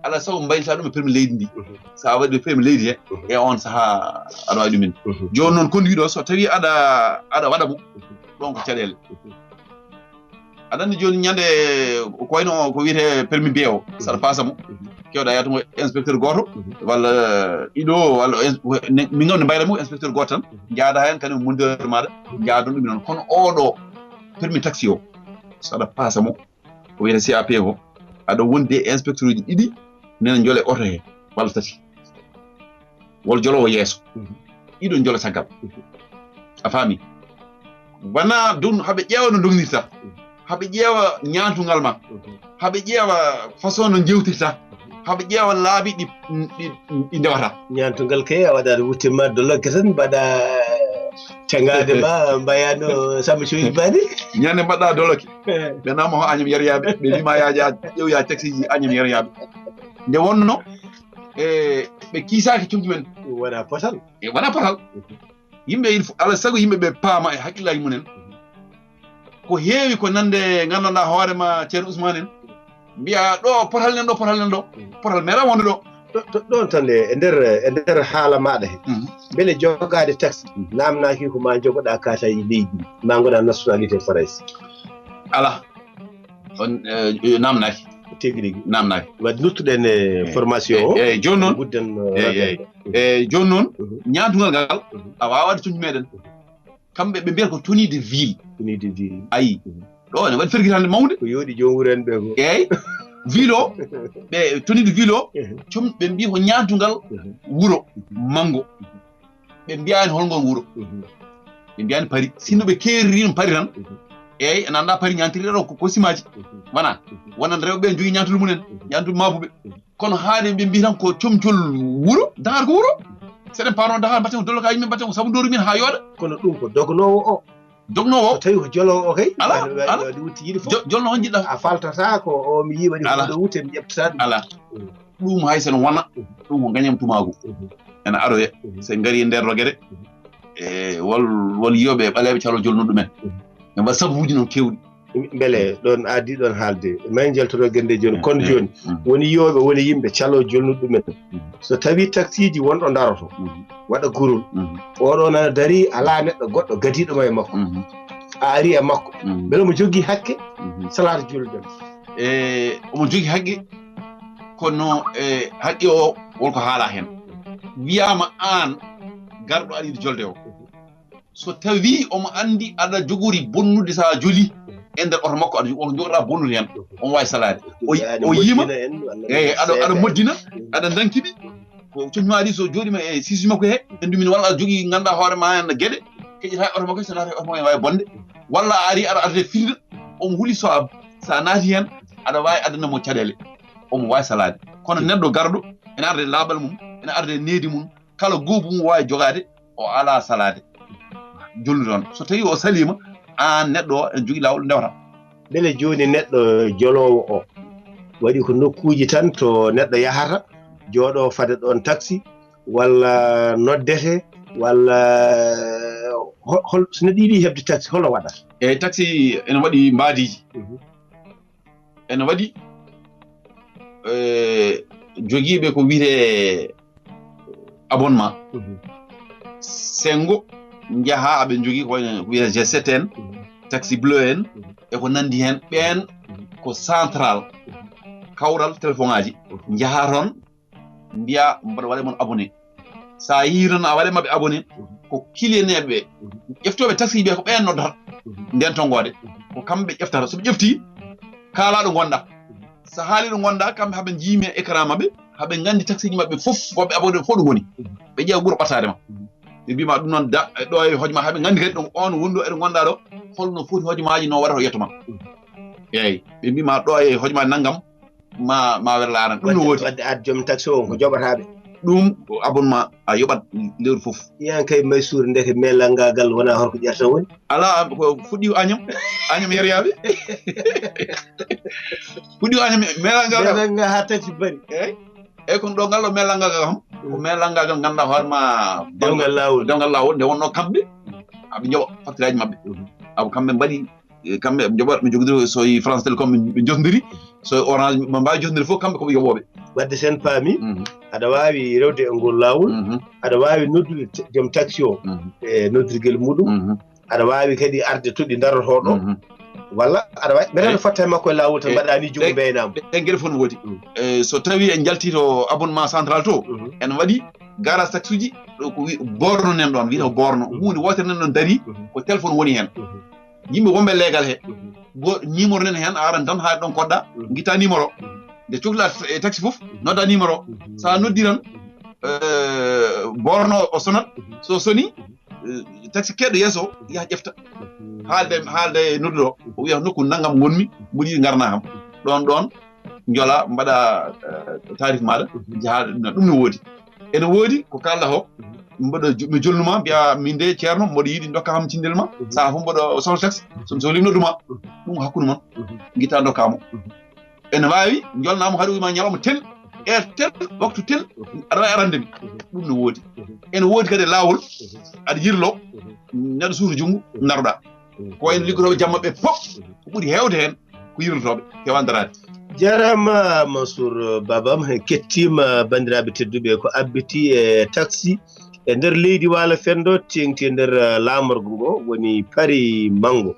alaa sago mbaylitaa ɗum e permis leydi ndi. So a waɗi ɗo permis leydi he, e on saha aɗa wawi ɗumen. Jooni noon kondi wiɗo so tawi aɗa aɗa waɗa mo, ɗon ko caɗele. Aɗa anndi jooni ñande ko wayno ko wiyetee permis B o, saɗa paasa mo, kewɗa yaata mo inspecteur gooto walla ɗiɗo walla min kam ne mbayra mo inspecteur gooto tan, njaada heen kañum moniteur maaɗa, njaadon ɗum noon. Kono oɗo permis taxi o, saɗa paasa mo ko wiyetee C A P ko, aɗa wondi e inspecteur uji ɗiɗi nena njole oto he walla tati. Wol jolowo yeeso, ɗiɗo jolo caggal. A faami? Wona dun haɓe ƴeewa no dognirta, haɓe ƴeewa ñaantungal ma, haɓe ƴeewa façon no jewtirta, haɓe ƴeewa laabi ɗi ɗi ɗi ndewata. Ñaantungal kay a waɗaɗo wuttimma dolokke tan mbaɗa teŋade ma mbayano Samba Coyli Bani. Ñande mbaɗɗa dolokke, ɓe nama ho añam yaryaɓe, ɓe wima yaja ƴewya taxi ji añam yaryaɓe. Nde wonno e ɓe kiisaaki comci men. Wona potal. E wona potal. Yimɓe il faut alaa sago yimɓe ɓe paama e hakkillaaji mumen. Ko heewi ko nande nganndanɗaa hoore ma Ceerno Ousmane en mbiya ɗo potal nen ɗo potal nen ɗo, potal meeɗa wonde ɗo. Ɗon tan e nder e nder haala maɗa he, beele jogaade taxi namnaki ko ma jogoɗa kataji leydi ma goɗa nationalité farayse? Alaa. On namnaki. Tigi rigi namnaki. Wadde nuttuɗen e formation o. Eyyi, jooni noon gudden. Eyyi, eyyi. Eyyi, jooni noon ñaantungal ngal a wawa waɗde tunji meɗen. Kamɓe ɓe mbiyata ko tenue de ville. Tenue de ville. Ayi, ɗo ne waɗi fergitande mawde. Ko yooɗi joom wuren ɓe ko. Eyyi. Ville o ɓe tenue de ville o, com ɓe mbiya ko ñaantungal wuro manngo. Ɓe mbiyaani hol ngol wuro. Ɓe mbiyaani pari sinno ɓe keeriri ɗum pari tan. Eyyi, en annda pari ñaantiri ɗo ko simaji. Wona wonan rewɓe ɓe jogii ñaantuli mumen, ñaantuli mabuɓe. Kono haade ɓe mbi tan ko comcol wuro, dahar ko wuro. Seɗen pano dahar mbatten ko dolokaji men, mbatten ko sabu ndoru min ha yooɗa. Kono ɗum ko dognowo o. Dognowo o. Tawi ko jolowo o kay. Ala ala. Wutti yiɗi fof jolno hon jiɗɗa a faltata ko o mi yiiɓani ɗo wutte mi ƴeɓtata ɗum. Ala. Ɗum hay sen wona ɗum ko gañam tumagu. Ene aroya. Sen gari e nder rogere. E wol wol yiyoɓe ɓaleɓe calo jolno ɗumen. Ɓe mbaɗa sabuji noon kewɗi. Mbele ɗon addi ɗon haalde ma en jaltoto gende jooni kono jooni woni yiyoɓe woni yimɓe calo jolnuɗo ɗumen. So tawi taxiji wonɗo daroto waɗa gurol, oɗo nana dari ala neɗɗo goɗɗo gadiɗo ma e makko. A ari e makko, mbele omo joggi hakke salaade julde? E omo joggi haqqe, kono e haqqe o wonko haala hen. Wiyama an garɗo aɗa yiɗi jolde o, so tawi omo andi aɗa jogori bonnude sa joli e nder oto makko, aɗa jogoɗa bonnude hen, omo wawi salaade. O yiima. Eyi, aɗa aɗa moddina, aɗa dankiɗi. Ko cofma ari so joɗima e sisi makko he, en dumina walla aɗa jogui ganduɗa hoore ma hen gueɗe keƴata e oto makko, so naata e oto makko ne wawi bonde. Walla a ari aɗa arde firde, omo huuli so a sa naati hen aɗa wawi addana mo caɗele, omo wawi salaade. Kono neɗɗo garɗo ene arde laaɓal mum, ene arde needi mum, kala goobu mum wawi jogade, o ala salaade. Jolni toon so tawi o salima, an neɗɗo o ene jogui lawol ndewata. Beele joni neɗɗo jolowo o waɗi ko nokkuji tan to neɗɗo yahata, jooɗo fada ɗon taxi, walla noddete, walla Hol, hol, so neɗɗo yiɗi heɓde taxi, hol o waɗata? Eeyi, taxi ene waɗi mbaadiiji. Mhm. Ene waɗi, eh, jogiiɓe ko wiyetee abonnement. Mhm. Senngo njaha aɓe njogii ko wayno ko wiyetee G sept en, mhm, taxi bleu en, mhm, e ko nanndi heen. Ɓeen, mhm, ko central, mhm, kawral téléphone ŋaaji. Mhm. Njaha toon, mbiya mboɗo waɗa mon abonné. So a yii toon a waɗa maɓɓe abonné, mhm, ko kiliyaneeɓe ɓe. Mhm. Ƴeftooɓe taxi ɓe ko ɓeen noddata, mhm, ndeen tonngoode. Mhm. Ko kamɓe ƴeftata. So ɓe ƴeftii, kaalaa ɗo ngonɗaa. Mhm. So haalii ɗo ngonɗaa, kamɓe haɓe njiimi e écran maɓɓe, haɓe nganndi taxiiji maɓɓe fof, wonɓe abonné fof ɗo ngoni. Mhm. Ɓe ƴeewa ɓura ɓattaade ma. Mhm. Ɓe mbiya ma ɗum noon, da, ɗo e hojma, haɓe nganndi kadi ɗum on wondu eɗo ngonɗaa ɗo, holno foti hojmaaji no waɗata o yetto ma. Mhm. Eeyi, ɓe mbiya ma ɗo e hojma nanngam, ma, ma werla aran. Ɗum no woodi. Wadde, wadde aad joom taxi o ko joɓataaɓe. Ɗum ko abonnement a yoɓat lewru fof. Yan kay Maysuur ndeke melangaagal wona horko ƴerta woni? Alaa, ko fuɗɗi ko Agnam, Agnam yeryaaɓe. Fuɗɗi ko Agnam melangaagal. Melanga haa taxi bari. Eeyi. Eeyi, kono ɗo ngal ɗo melangaagal kam, ko, mm, melangaagal ngannduɗaa hoore ma. Dewngal laawol. Dewngal laawol, nde wonnoo kamɓe, aɓe njoɓa facturaaji maɓɓe. Mhm. Aɓe kamɓe mbaɗi, e, kamɓe ɓe njoɓa, ɓe njogii so e France Télécom ɓe, ɓe njotondiri, so e Orange ɓe mbaawi jotondiri fof, kamɓe ko ɓe yoɓooɓe. Wadde so en paami, mhm, aɗa waawi rewde e ngol laawol, mhm, aɗa waawi noddude t-, joom taxi o, mhm, e noddirgel muɗum, mhm, aɗa waawi kadi arde toɗɗi darotooɗo, mhm, walla aɗa waawi, mbeɗa, eyi, fotta e makko e laawol tan, eyi, mbaɗa ni junngo, eyi, mbeynaama. Ɗe, ɗe geɗe fof no woodi. Mm. E, so tawii en njaltii to abonnement central to, mhm, ene waɗi garage taxi uji, ɗo ko wi-, borno nen ɗoon, wiyetee ko borno. Mhm. Huunde wootere nen ɗoon darii, mhm, ko téléphone woni heen. Mhm. Yimɓe wonɓe leegal he. Mhm. Go-, numéro nen heen, a aran tan haa ɗoon koɗɗa, mhm, ngitta numéro. Mhm. Nde cohla e taxi fof, mhm, nodda numéro. Mhm. So a noddi tan, mhm, eh, borno o sonat. Mhm. So soni, mhm, eh, taxi keeɗo yeeso, mhm, yaha ƴefta. Mhm. Haalde, haalde e nodduɗo o, o wiya nokku nanngam ngonmi, mboɗo yiɗi ngarna kam. Mhm. Ɗoon, ɗoon, njola, mbaɗa, eh, tarif maaɗa, mhm, njaha, ɗum no woodi. Ene woodi ko kaalɗa ko, mhm, mboɗo jo-, mi jolnuma, mbiya min de ceerno, mboɗo yiɗi ndokka kam cindel ma, mhm, saha fof mboɗo sohla taxi, so mi sohli mi nodduma, mhm, ɗum ko hakkunde mon, mhm, ngitta ndokka mo. Mhm. Ene waawi njolnaa mo haɗa wiya ma ñalawma tel, heure tel, waktu tel, mhm, aɗa waawi arande mi. Mhm. Ɗum no woodi. Mhm. Ene woodi kadi e laawol, mhm, aɗa yirlo, mhm, neɗɗo suuta junngo, mhm, ndaroɗaa. Mhm. Ko wayno liggotooɓe jamma ɓe fof, mhm, ko ɓuri heewde heen ko yirlotooɓe, keewaani daraade. Jaaraama Mansour Baba, en kettiima banndiraaɓe tedduɓe ko abbiti e taxi e nder leydi Waalo Fenndo, teeŋti e nder, eh, laamorgo ngo woni Paris Manngo.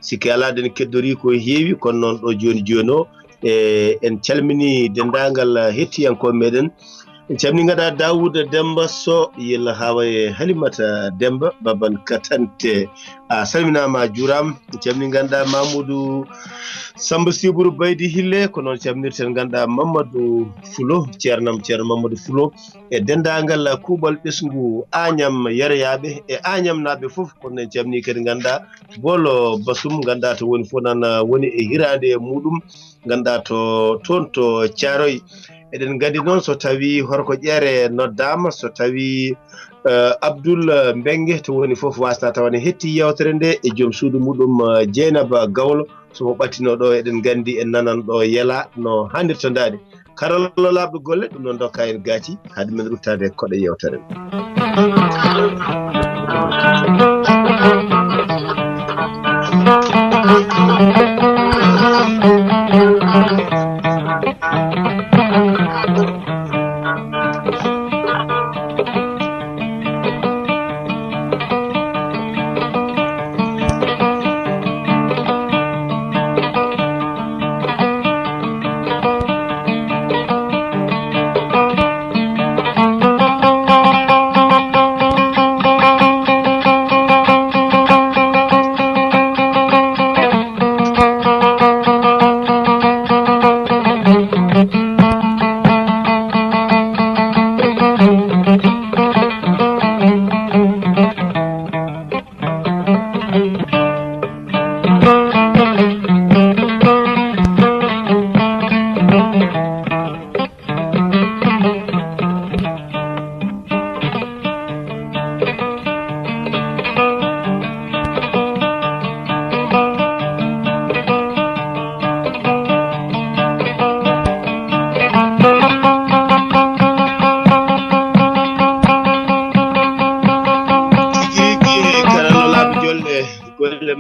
Sikke alaa, eɗen keddorii ko heewi, kono noon ɗo jooni jooni o, e, en calminii denndaangal, eh, hettiyankooɓe meɗen. En calminii, ngannduɗaa, Daawuda Demmba Sow, Yella Hawa e Halimata Demmba, Baban Katante. A salminaama, a juuraama. En calminii, ngannduɗaa, Mamadou Samba Siburu Baydi Hille, ko noon calminirten, ngannduɗaa, Mamadou Fulo, ceernam, ceerno Mamadou Fulo, e denndaangal kuuɓal ɓesngu Añam Yeryaaɓe e Añamnaaɓe fof. Kono en calminii kadi, ngannduɗaa, Bolo Basum, ngannduɗaa, to woni fof nan woni e hiraande e muɗum, ngannduɗaa, to, toon to Caaroy. Eɗen nganndi noon, so tawii Horko Ƴeere noddaama, so tawii, eh, Abdoul Mbengue, to woni fof, waasata tawa ne hetti yeewtere nde e joom suudu muɗum, eh, Jeynaba Gawlo. So mo ɓattinoo ɗo, eɗen nganndi en nanan ɗo Yela no haanirta ndaade. Karalla laaɓɗo golle, ɗum noon ndokka en gaaci, hade men ruttaade e koɗo yeewtere nde.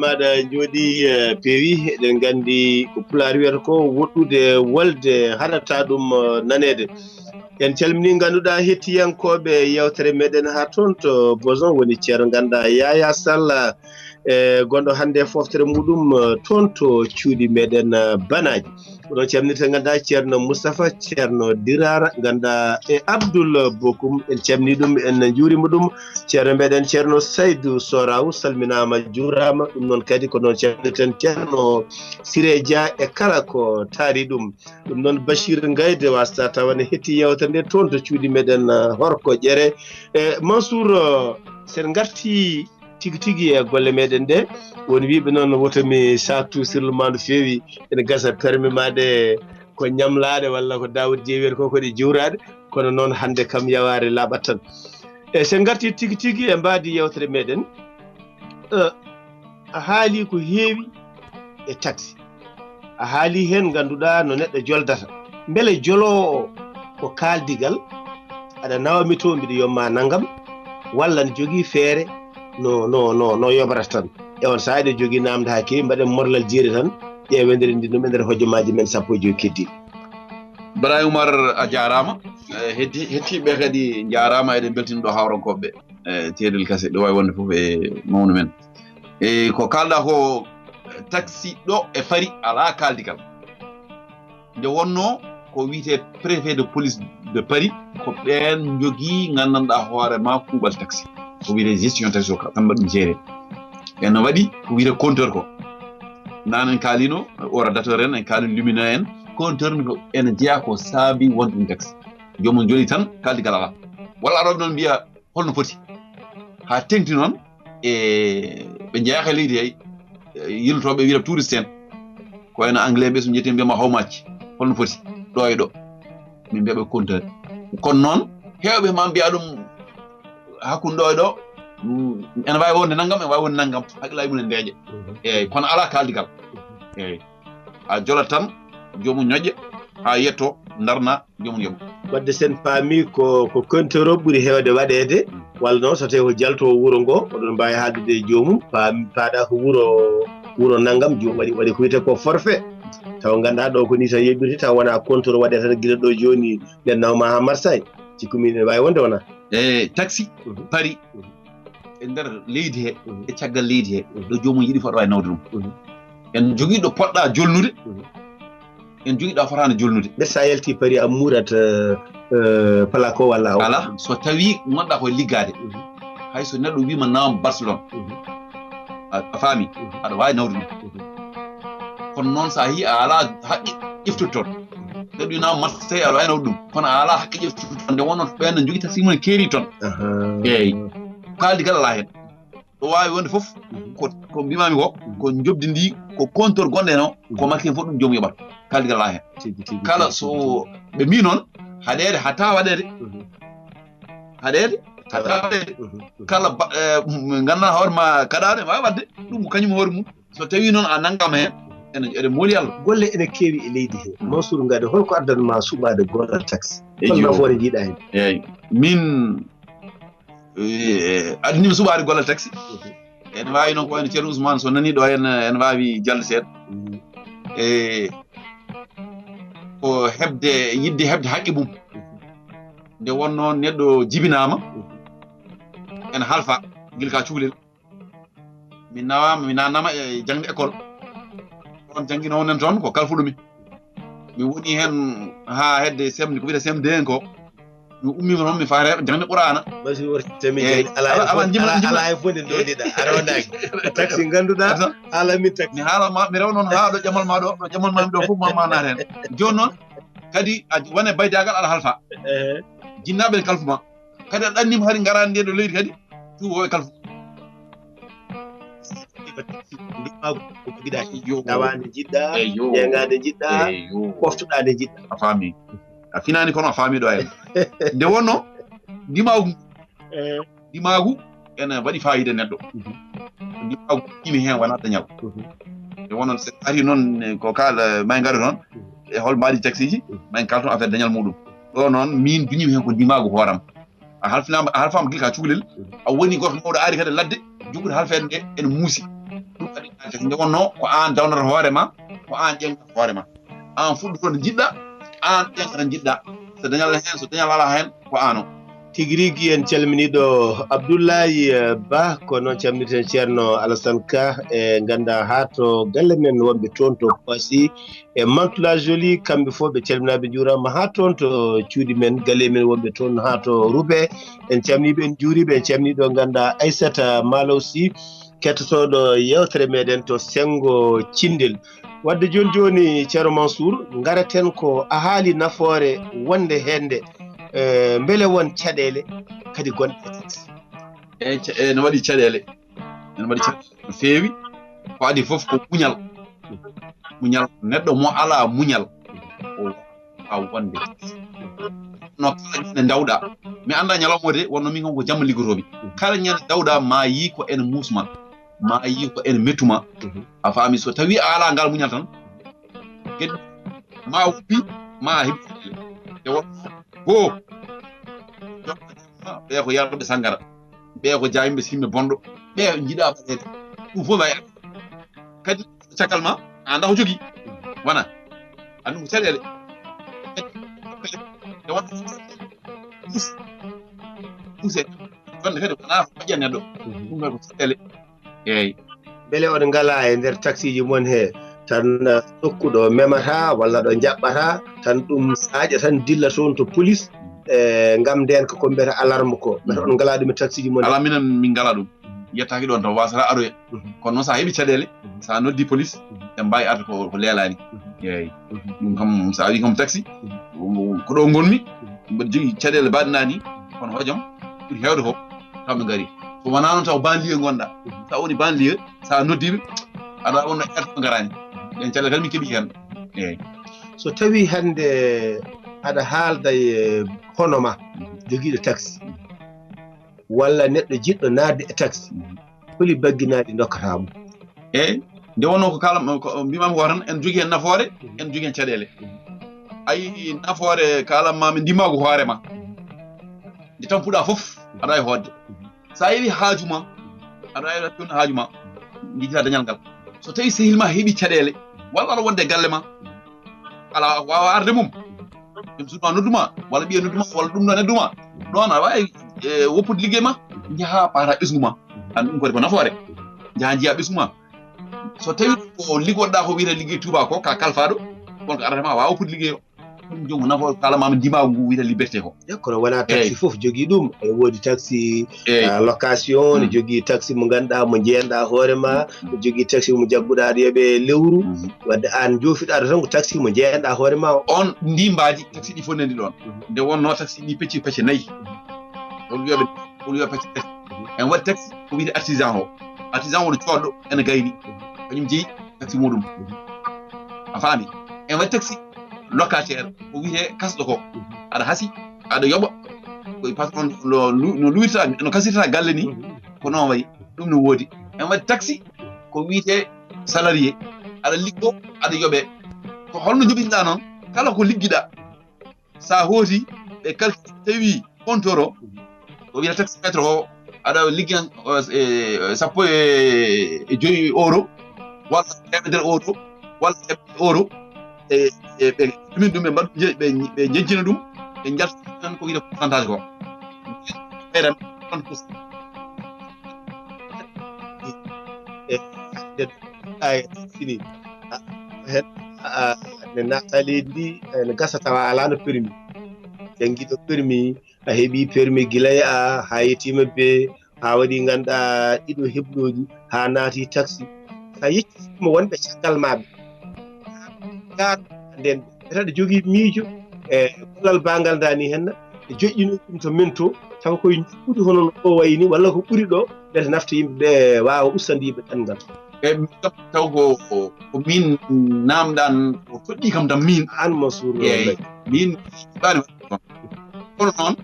Aɗa jooɗi, eh, peewi, eɗen nganndi ko Pulaar wiyata ko woɗɗude wolde, haɗata ɗum, eh, naneede. En calminii ngannduɗaa hettiyankooɓe yeewtere meɗen haa toon to Boson, woni Ceerno ngannduɗaa Yaya Sall, eh, gonɗo hannde e fooftere muɗum, eh, toon to cuuɗi meɗen, eh, Banaaji. Ko ɗoon calminirten ngannduɗaa Ceerno Moustapha, Ceerno Dirara, ngannduɗaa e Abdoul Bokum. En calminii ɗum, en njuuriima ɗum. Ceerno meɗen Ceerno Saydou Soraw salminaama, juuraama. Ɗum noon kadi ko noon calminirten Ceerno Siré Dia e kala ko taari ɗum. Ɗum noon Bachir Ngayde wasta tawa ne hetti yeewtere nde toon to cuuɗi meɗen, uh, Horko Ƴere. E Mansour, uh, sen ngarti tigi tigi e golle meɗen ɗe, won wiiɓe noon woto mi saatu sirlu ma no feewi, ene gasa permi ma ɗe ko ñamlaaɗe walla ko Daawuud Jeewel ko ko ɗe juuraaɗe, kono noon hannde kam yawaare laaɓat tan. E sen ngarti tigi tigi e mbaadi yeewtere meɗen, eh, a haali ko heewi e taxi. A haali heen ngannduɗaa no neɗɗo joldata. Mbele joloowo o ko kaaldigal, aɗa nawa mi to, mbiɗo yomma nanngam, walla ne jogii feere no, no, no, no yoɓrata tan. E on sahaa eɗen jogii naamnde haa keewi, mbaɗen morlal jeeri tan, ƴeewendere ndi ɗum e nder hojomaaji men sappo e joy keddiiɗi. Ibrahima Umar, a jaaraama. Eh, heddi-, hettiiɓe kadi njaaraama, eɗen mbeltini ɗo hawrankooɓe. Eh, Teedel Kase, ɗo waawi wonde fof e mawnu men. E ko kaalɗaa ko, taxi ɗo e Paris alaa kaaldigal. Nde wonnoo ko wiyetee préfet de police de Paris, ko ɓeen njogii nganndanɗaa hoore ma kuuɓal taxi. Ko wiyetee gestion taxi o, kamɓe ɗum gérer. Ɓeen no waɗi ko wiyetee compteur ko. Naan en kaalino, ordinateur en, en kaalino lumineux en, compteur ko ene jeyaa ko saabi wonde ɗum taxi. Joomum joli tan, kaaldigal alaa. Walla arooɓe noon mbiya, holno foti? Haa teŋti noon, e ɓe njeyaaka e leydi he, e yiltooɓe wiyata touriste en. Ko wayno anglais ɓe, so njiyetee mbiyama how much? Holno foti? Ɗo e ɗo. Min mbiya ɓe compteur. Kono noon, heewɓe ma mbiya ɗum hakkunde ɗo e ɗo, mm, ene waawi wonde nanngam, ene waawi wonde nanngam. Hakkillaaji mum ene ndeeƴa. Mhm. Eeyi, kono alaa kaaldigal. Mhm. Eeyi. A jolat tan, joomum ñoƴƴa, haa yetto, ndarna, joomum yoɓa. Wadde sen paami ko, ko compteur o ɓuri heewde waɗeede, mm, walla noon so tawii ko jaltoowo wuro ngo, oɗon mbaawi haaldude e joomum, paam-, paaɗa ko wuro, wuro nanngam, joomum waɗi, waɗi ko wiyetee ko forfait. Tawa nganndaa ɗo ko nii tan yoɓirte, tawa wonaa compteur waɗee tan gila ɗo jooni, nden nawma haa Marseille. Cikku mi ene waawi wonde wonaa. E taxi, mhm, Paris, mhm, e nder leydi he, mhm, e caggal leydi he, mhm, ɗo joomum yiɗi fof aɗa waawi nawde ɗum. Mhm. En njogii ɗo poɗɗa jolnude, mhm, en njogii ɗo a fotaani jolnude. Mbeɗa so a yalti Paris a muurat, eh, eh, placo walla a alaa, so tawii ngonɗaa ko e liggaade. Mhm. Hay so neɗɗo wiima nawam Barcelone. Mhm. A, a faami? Mhm. Aɗa waawi nawde ɗum. Mhm. Kono noon so a yii a alaa haqqe ƴeftude toon. Neɗɗo ina Marseille aɗa waawi nawde ɗum. Kono a alaa haqqe ƴeftude toon. Nde wonnoo ɓeen ne njogii taxi mum en keeri toon. Ahaa. Eeyi. Kaaldigal alaa heen. Ɗo waawi wonde fof, mhm, ko, ko mbimaami ko, mhm, ko njoɓdi ndi, ko compteur gonɗo heen o, ko, mhm, makki heen fof ɗum joomum yoɓata. Kaaldigal alaa heen. Tigi, tigi, kala tigi, so tigi, tigi. Ɓe mbii noon, haɗeede, hatta waɗeede. Mhm. Haɗeede, hatta waɗeede. Mhm. Kala ba-, eh, m-, nganndanɗaa hoore ma kaɗaaɗo, waawi waɗde. Ɗum ko kañum hoore mum. So tawii noon a nanngaama heen, ene, eɗen mooli Allah. Golle ene keewi e leydi he. Mm. Mansour Ngade, holko addan ma suɓaade gollal taxi? Eyi, hol nafoore njiiɗaa heen? Eeyi. Min, eh, addani mi suɓaade gollal taxi. Mhm. Ene waawi noon ko wayno Ceerno Ousmane, so nanii ɗo, ene, ene waawi jalde seeɗa. Mhm. E ko heɓde, yiɗde heɓde haqqe mum. Mhm. Nde wonnoo neɗɗo jibinaama, mhm, ene halfa, gila ka cukalel. Min nawaama, mi naannama e jaŋde école. Ɗoon jannginoowo nen toon ko kalfuɗo mi. Mi woni heen haa hedde C M, ko wiyetee C M deux en ko. Mi ummiima toon, mi faati jaŋde Qur'aana. Basi worti mi. Eeyi. Jaŋde alaa, alaa, alaa, alaa, alaa hay fof nde ndondiɗaa. Aɗa wondaaki. Taxi ngannduɗaa, atan, haala min taxi. Mi haala ma, mi rewa noon haa ɗo ƴamal ma ɗo, ɗo ƴamal ma mi ɗo fof ma, ma naat heen. Jooni noon, kadi a wone baydaagal aɗa halfa. Ehe. Jinnaaɓe ne kalfu ma. Kadi aɗa anndi mo hari ngaraani nde ɗo leydi kadi, tuubo e kalfu. Ndimaagu ko jogiɗaa. Eyo. Tawa nde njiɗɗaa, eyo, ƴeeŋaa nde njiɗɗaa, eyo, ɓoftoɗaa nde njiɗɗaa. A faami. A finaani kono a faami ɗo en. Nde wonnoo, ndimaagu, eh, ndimaagu ene waɗi faayiida neɗɗo. Mhm. Ndimaagu imi heen wonaa dañal. Mhm. Nde wonnoo so ari noon, eh, ko kaala, eh, may ngaru noon, mhm, e hol mbaadi taxi ji, mhm, may kalton affaire dañal muɗum. Ɗo noon, min duñimi heen ko ndimaagu hooram. A halfinaama, a halfaama gila ka cukalel, a woni gooto mawɗo aari kadi ladde, joggude halfeede nde ene muusi. Ɗum waɗi Nde wonnoo ko aan dawnata hoore ma, ko aan ƴeŋata hoore ma. Aan fuɗɗoto nde njiɗɗa, aan ƴeŋata nde njiɗɗa. So dañal heen, so dañal alaa heen, ko aan o. Tigi rigi, en calminiiɗo Abdoulaye, eh, Ba, ko noon calminirten Ceerno Alassane Ka, e nganndaa haa to galle men wonɓe toon to Passy, e Mantes-la-Jolie, kamɓe fof ɓe calminaa, ɓe njuuraama, haa toon to cuuɗi men, galle men wonɓe toon, haa to Roubaix. En calminii ɓe, en njuurii ɓe, en calminii ɗo nganndaa Aissata Malaw Sy, kettotooɗo yeewtere meɗen to Senngo Cindel. Wadde jooni jooni, Ceerno Mansour, ngaraten ko a haali nafoore wonde heen nde, eh, mbele won caɗeele kadi gonɗe e taxe? Eeyi, ca-, eeyi, no waɗi caɗeele. Ene waɗi caɗeele no feewi. Ko adii fof ko muñal. Muñal, neɗɗo mo alaa muñal, o waawa wonde. No kala ñande ndawɗaa. Mi anndaa ñalawma o de, wonno min kam ko jamma liggotoomi. Kala ñande ndawɗaa, ma yii ko ene muusma, ma yii ko ene mettuma. Mhm. A faami, so tawii a alaa ngal muñal tan, kadi ma woppi, ma heɓi caɗeele. Te won goo, ɓe ko yarɓe sangara, ɓe ko jaayimɓe simme bonɗo, ɓe njiɗa ɓaɗeede. Ɗum fof ma kadi caggal ma, a anndaa ko jogii. Wona. Anndu ko caɗeele. Nde wonde muse. Muse. Jonde kadi wona ko moƴƴa neɗɗo. Mhm. Ɗum ɗo ko caɗeele. Eeyi. Mbele on ngalaa e nder taksiiji mon he tan, eh, nokku ɗo memata walla ɗo njaɓɓata, tan ɗum saaƴa tan dilla toon to police, eh, ngam ndeen ko, ko mbiyata alarme ko. Mbele on ngalaa ɗum e taksiiji mon he? Alaa, minen min ngalaa ɗum. Yettaaki ɗoon tan, waasata aroya. Mhm. Kono noon, so a heɓii caɗeele, mhm, so a noddii police, mhm, ɓe mbaawi arde ko, ko leelaani. Mhm. Eeyi. Mhm. Ɗum kam, so a wii kam taxi, mhm, ko ɗo ngonmi, mhm, mbeɗa jogii caɗeele mbaɗe naani, kono hojom ɓuri heewde ko, kamɓe ngari. So wonaa noon, taw banlieue ngonɗaa. Mhm. So a woni banlieue, so a noddii ɓe, aɗa waawi wonno heewde ko ngaraani. Ɗeen caɗeele kadi min keɓii heen. Eeyi. So tawii hannde aɗa haalda e hono ma, mhm, jogiiɗo taxi, walla neɗɗo jiɗɗo naatde e taxi, holi bagginaaɗi ndokkataa mo? Eeyi, nde wonnoo ko kaalam-, ko mbiimaami ko tan, en njogii heen nafoore, en njogii heen caɗeele. Ayi, nafoore kaalam-maami ndimaagu hoore ma. Nde tampuɗaa fof, aɗa waawi hootde. So a yewi haaju ma, aɗa waawi ɗaɓɓirde haaju ma, njejjita dañal ngal. So tawii sehil ma heɓii caɗeele, walla aɗa wonde e galle ma, alaa waawa arde mum. Joom suudu ma noddu ma, walla ɓiye noddu ma, walla ɗum ɗo noddu ma. Ɗoon aɗa waawi, e, woppude liggey ma, njaha paata ɓesngu ma. An ɗum kadi ko nafoore. Njaha njiya ɓesngu ma. So tawii ko liggotoɗaa ko wiyetee liggey tuuba ko, ka kalfaaɗo, won ko arata ma, a waawa woppude liggey o. Ɗum joom nafoore kaalam-maami ndimaagu ngu wiyetee liberté ko. Eyi, kono wonaa taxi, eyi, fof jogii ɗum. Ene woodi taxi, eyi, ah, location, ne, mm, jogii taxi mo ngannduɗaa, mo njeyanɗaa hoore ma, mm, ne jogii taxi mo jagguɗaa aɗa yoɓe lewru. Mm. Wadde aan joofiɗaa ɗo tan ko taxi mo njeyanɗaa hoore ma o. On ndii mbaadi, taxi ɗi fof nandi ɗoon. Mm. Nde wonnoo taxi ɗi pecci pecce nayi. Mm. On wiyaɓe, on wiya pecce pecce. Mm. En waɗi taxi ko wiyetee artisan o. Artisan woni coodɗo, ene gayni. Mm. Kañum jeyi taxi muɗum. Mm. A faami? En waɗi taxi locataire, ko wiyetee kasɗo ko. Mhm. Aɗa hasi, aɗa yoɓa. Ko e patron no, no, no luwirta, no kasirta galle ni, mhm, ko noon wayi. Ɗum no woodi. En waɗi taxi, ko wiyetee salarié. Aɗa liggo, aɗa yoɓe. Ko holno njoɓirɗaa noon? Kala ko liggiɗaa, so a hooti, ɓe calcul tawi on toro, ko wiyata taxe mètre o, aɗa liggan, o, e, sappo e, e joyi euro, walla teemedere euro, walla teemedere euro, e, e, ɓe, min ɗum, ɓe mbaɗa, ɓe, ɓe, ɓe njejjina ɗum, ɓe njalta tan ko wiyata pourcentage ko. Ɓeydan trente pour cent. E, e, ay, sini. A, hen, a, a, ne naata leydi ndi, e, ne gasa tawa alaa no permis. Janngiiɗo permis, a heɓii permis gila e a, haa yettiima be, haa waɗi ngannduɗaa ɗiɗo heblooji, haa naati taxi. So a yecciima wonɓe caggal maaɓe, ngar nden, ɓe tan jogii miijo, e gollal baagal ndaa ni henna, ɓe joƴƴino ɗum to men to, tawa koye njuɓɓudi hono no ɗo wayi ni, walla ko ɓuri ɗo, mbele nafta yimɓe ɓe waawa ustade yimɓe ɗanngal. E min kam taw ko, ko, ko min naamɗan, ko toɗɗii kam tan min. Aan Mansour, eeyi, wallay. Min ɓaani waɗde ɗoon. Kono noon,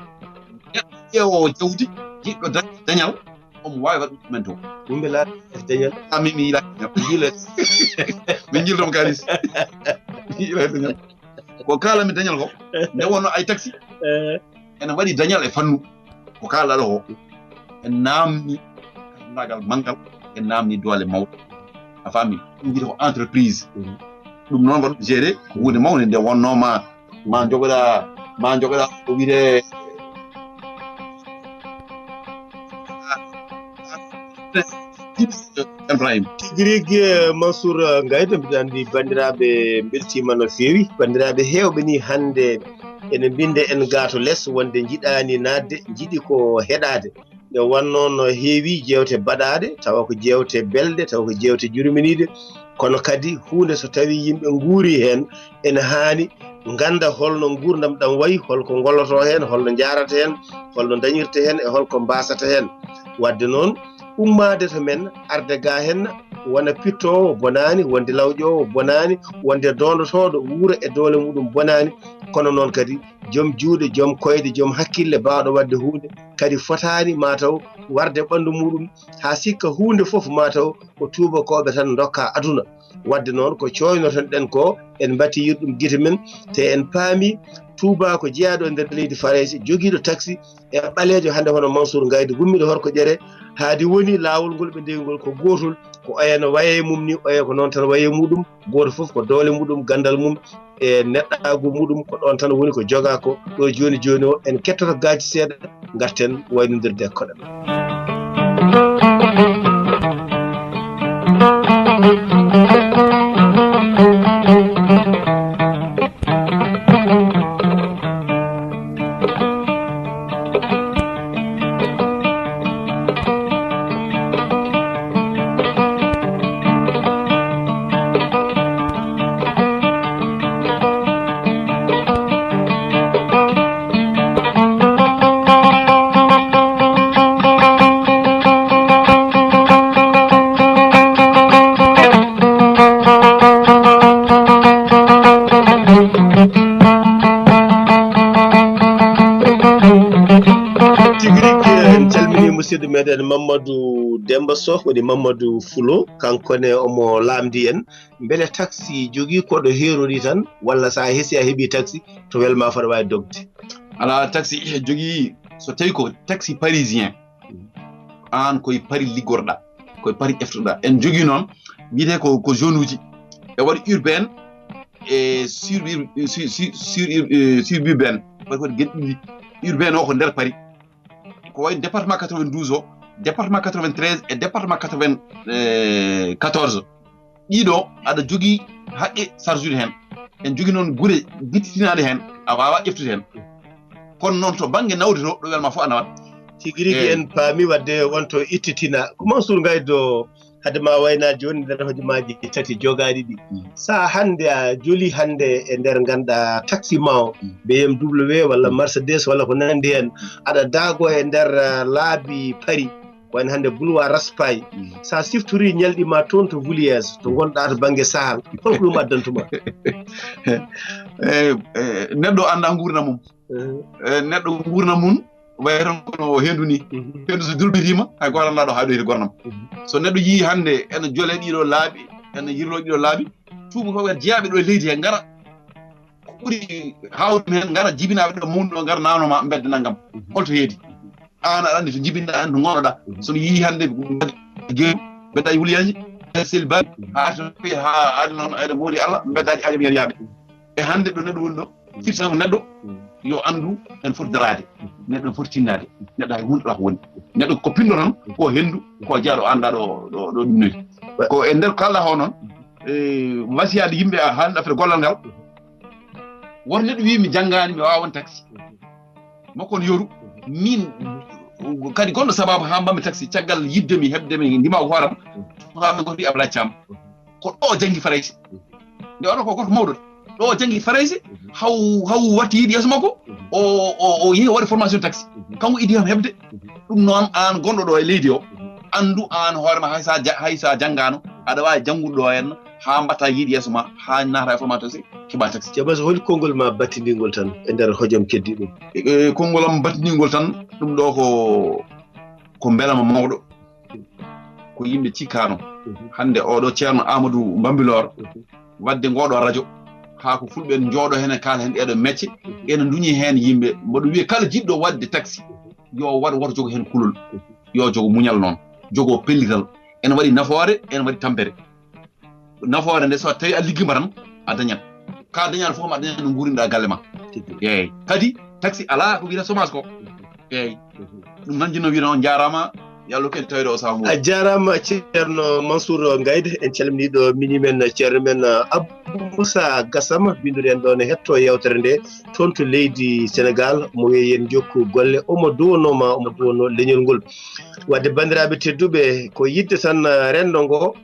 neɗɗo ƴeewoowo jawdi, jiɗɗo dañde dañal, omo waawi waɗde ɗum men to. Min mbi laa dañal. A, min mi yiɗaa dañal. Min njiltomo kaalis. Mi yiɗaa dañal. Ko kaalanmi dañal ko, nde wonno ay taxi, eh, ene waɗi dañal e fannu. Ko kaalɗaa ɗo ko, en naamni kalnagal manngal, en naamni doole mawɗe. A faami? Ɗum wiyetee ko entreprise. Ɗum noon waɗ géré ko huunde mawnde nde wonnoo ma, ma jogoɗa, ma jogoɗa ko wiyetee Ibrahim. Tigi rigi, eh, Mansour, eh, Ngaydo, mbiɗa anndi banndiraaɓe mbeltiima no feewi. Banndiraaɓe heewɓe ni hannde ene mbinnde en gaa to les wonde njiɗaani naatde, njiɗi ko heɗaade. Nde wannoo no heewi jeewte baɗaaɗe, tawa ko jeewte belɗe, tawa ko jeewte jurminiiɗe. Kono kadi huunde so tawii yimɓe nguurii heen, ene haani ngannda holno nguurndam ɗam wayi, holko ngollotoo heen, holno njaarata heen, holno dañirta heen, e holko mbaasata heen. Waɗde noon, ummaade to men, arde gaa heen, wona pittoowo bonaani, wonde lawƴoowo bonaani, wonde doondotooɗo wuura e doole muɗum bonaani, kono noon kadi joom juuɗe, joom koyɗe, joom hakkille baawɗo waɗde huunde kadi fotaani maa taw warde ɓanndu muɗum haa sikka huunde fof maa taw ko tuubakooɓe tan ndokka aduna. Waɗde noon ko cooynoton ɗen ko en mbattiyiiɗum gite men, te en paami Touba ko jeyaaɗo e nder leydi Farayse, jogiiɗo taxi e ɓaleejo hannde hono Mansour Ngaydo gummiiɗo Horko Ƴere, haadi woni laawol ngol ɓe ndewi ngol ko gootol, ko oya no waye mum ni, oya ko noon tan waye muɗum, gooto fof ko doole muɗum, ganndal mum, e neɗɗaagu muɗum, ko ɗoon tan woni ko jogaa ko. Ɗo jooni jooni o, en kettoto gaaci seeɗa, ngarten waynondirde e koɗo men. Tigi rigi, en calmini musidɗo meɗen Mamadou Demba Soh, woni Mamadou Fulo, kanko ne omo lamndi en. Mbele taxi jogii koɗo heerori tan, walla so a hesi a heɓi taxi, to welma fota wawi dogde? Ala, taxi jogii, so tawi ko taxi parisien, aan koye Paris liggorɗa, koye Paris eftoɗa. En jogii noon, wiyetee ko, ko zone uji. E waɗi urbaine, e sur, sur, sur, sur, eh, suburbaine. Waɗi ko gel ɗiɗi. Urbaine o ko nder Paris. Ko wayi département quatre-vingt-douze o, département quatre-vingt-treize e département quatre-vingt-quatorze. Ɗiɗo aɗa jogii haqqe sarjude heen. En jogii noon gure gittitinaɗe heen, a waawa ƴeftude heen. Kono noon to bannge nawde to, ɗo welma fof a nawat. Tigi rigi. Eh. En paami waɗde won to ittitina. Ko Mansour Ngaydo, hade ma waynaade jooni nder hojomaaji tati jogaaɗi ɗi. Mm. Sa hannde a joli hannde e nder ngannduɗaa taxi ma o, Mm. B M W walla Mm. Mercedes walla ko nanndi heen, aɗa daago e nder, eh, laabi Paris, ko wayno hannde boulevard Raspail. Mm. Sa siftori ñalɗi ma toon to Villiers, to ngonɗaa to bannge Sahal, holko ɗum addantuma? Eh, eh, neɗɗo annda nguurndam mum. Mhm. Eh, neɗɗo nguurndam mum wayi tan kono henndu ni. Mhm. Henndu so durbitima, hay gooto annda ɗo haaɗoyta goornam. Mhm. So neɗɗo yii hannde ene jole ɗiɗo laabi, ene yirlo ɗiɗo laabi, tuuba ko ɓe jeyaaɓe ɗo e leydi he ngara, ko ɓuri haawde heen, ngara jibinaaɓe ɗo mawnude ɗo, ngara nawanoo ma mbedda nanngam. Mhm. Holto heedi? Aan aɗa anndi to jibinɗa, aan to ngonnoɗa. Mhm. So mi yii hannde geeru, mbeddaaji wuliyaaji, sel baaji, haa to, haa, haa noon, eɗen ngoodi Allah, mbeddaaji aajam yen yaaɓe. E hannde ɗo neɗɗo woni ɗo, firti tan ko neɗɗo, yo anndu en foti daraade, neɗɗo en foti tinnaade, neɗɗo hay huunde ɗo ko woni. Neɗɗo ko pinɗo tan, ko henndu, ko jeyaaɗo annda ɗo, ɗo, ɗo ɗum noni. Ko e nder kala o noon, e wasiyaaɓe yimɓe a haalni affaire gollal ngal, woto neɗɗo wii mi janngaani, mi waawaa won taxi. Makko on yoru, min, kadi gonɗo sababu haa mbaɗmi taxi, caggal yiɗde mi, heɓde mi, ndimaagu hooram, haa min goto wiyi Ablaye Thiam. Ko ɗo o janngi Farayse. Nde oɗo ko gorko mawɗo. Ɗo o janngi Farayse, haw, haw watti yiide yeeso makko, o, o, o yehi o waɗi formation taxi. Kanko iddi kam heɓde. Ɗum noon, aan gonɗo ɗo e leydi o, anndu aan hoore ma, hay sa ja-, hay sa janngaano, aɗa waawi janngude ɗo henna, haa mbatta yiide yeeso ma, haa naata e formation taxi, keɓa taxi. Ceerno Mansour, holi konngol ma battindingol tan e nder hojom keddiiɗo? E, e, konngol am battindingol tan, ɗum ɗo ko, ko mbelama mawɗo. Ko yimɓe cikkaano. Mhm. Hannde oɗo Ceerno Amadou Bambilor, mhm, waɗde ngoɗo radio, haa ko fulɓe en njooɗo heen e kaala heen ɗeeɗo mecce, mhm, ene nduñi heen yimɓe. Mboɗo wiya kala jiɗɗo waɗde taxi, mhm, yo waɗ woto jogo heen kulol. Mhm. Yo jogo muñal noon, jogo pellital. Ene waɗi nafoore, ene waɗi tampere. Nafoore nde, so tawi a liggima tan, a dañat. Ka dañat fof, ma dañat no nguurinɗa galle ma. Eyyi. Kadi taxe alaa ko wiyata chômage ko. Eyyi. Ɗum tan jinno wiide on, jaaraama. Yallo ken tawde o samu. A jaaraama, Ceerno Mansour Ngayde. En calminiiɗo mini men, ceerno men, Abou Moussa Gassama, binduɗen ɗon e hetto yewtere nde, toon to leydi Sénégal. Mo wiye yen jokku golle, omo duwanooma, omo duwano leñol ngol. Wadde, banndiraaɓe tedduɓe, ko yidde tan, eh, renndo ngo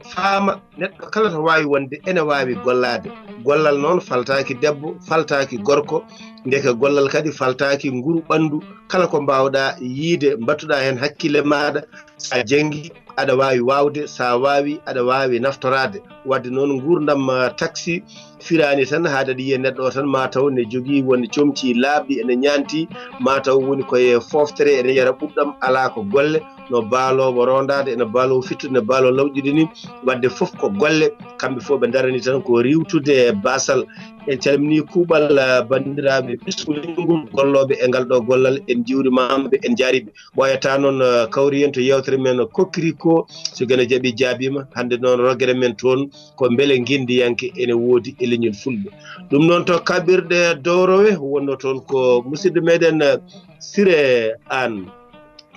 faama, neɗɗo kala to waawi wonde ene waawi gollaade. Gollal noon faltaaki debbo, faltaaki gorko, ndeke gollal kadi faltaaki nguru ɓanndu. Kala ko mbaawɗa yiide, mbattuɗa heen hakkille maaɗa, sa janngi, aɗa waawi waawde, sa waawi, aɗa waawi naftoraade. Wadde noon, nguurndam, ah, taxi firaani tan haa daɗi yiye neɗɗo o tan, ma taw ne jogii won comci laaɓɗi, ene ñaanti, ma taw woni koye fooftere, ene yara ɓuɗɗam, alaa ko golle, no baaloowo rondaade, ene baaloowo fittude, ene baaloowo lawƴude ni. Wadde fof ko golle, kamɓe fof ɓe darani tan ko riiwtude baasal. En calminii kuuɓal, ah, banndiraaɓe ɓesngu leñol ngol, gollooɓe e ngal ɗo gollal, en njuurimaama ɓe, en njaariɓe. Ɓooyataa noon, eh, kawriyen to yewtere men Kokkiri ko, so Geno Jaaɓi jaabiima. Hannde noon, rogere men toon ko mbele ngenndiyanke ene woodi e leñol Fulɓe. Ɗum noon, to kaɓirɗe dowrowe wonno toon ko musidɗo meɗen, eh, Sire Aan.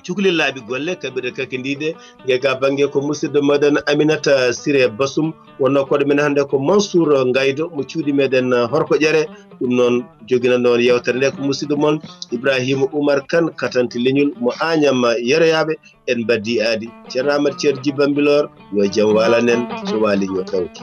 Cukalel laaɓi golle, kaɓirɗe kakindiiɗe. Nge ga bannge ko musidɗo meɗen Aminata Sire Basum. Wonno koɗo men hannde ko Mansour Ngaydo, mo cuuɗi meɗen, eh, Horko Ƴere. Ɗum noon, joginanɗo on yewtere nde ko musidɗo mon Ibrahima Oumar Kane, katanti leñol mo Agnam Yeroyaaɓe. En mbaddi aadi. Ceerno Amadou Ceerno Djiba Mbilor, yo jam walan en, so waali yo tawte.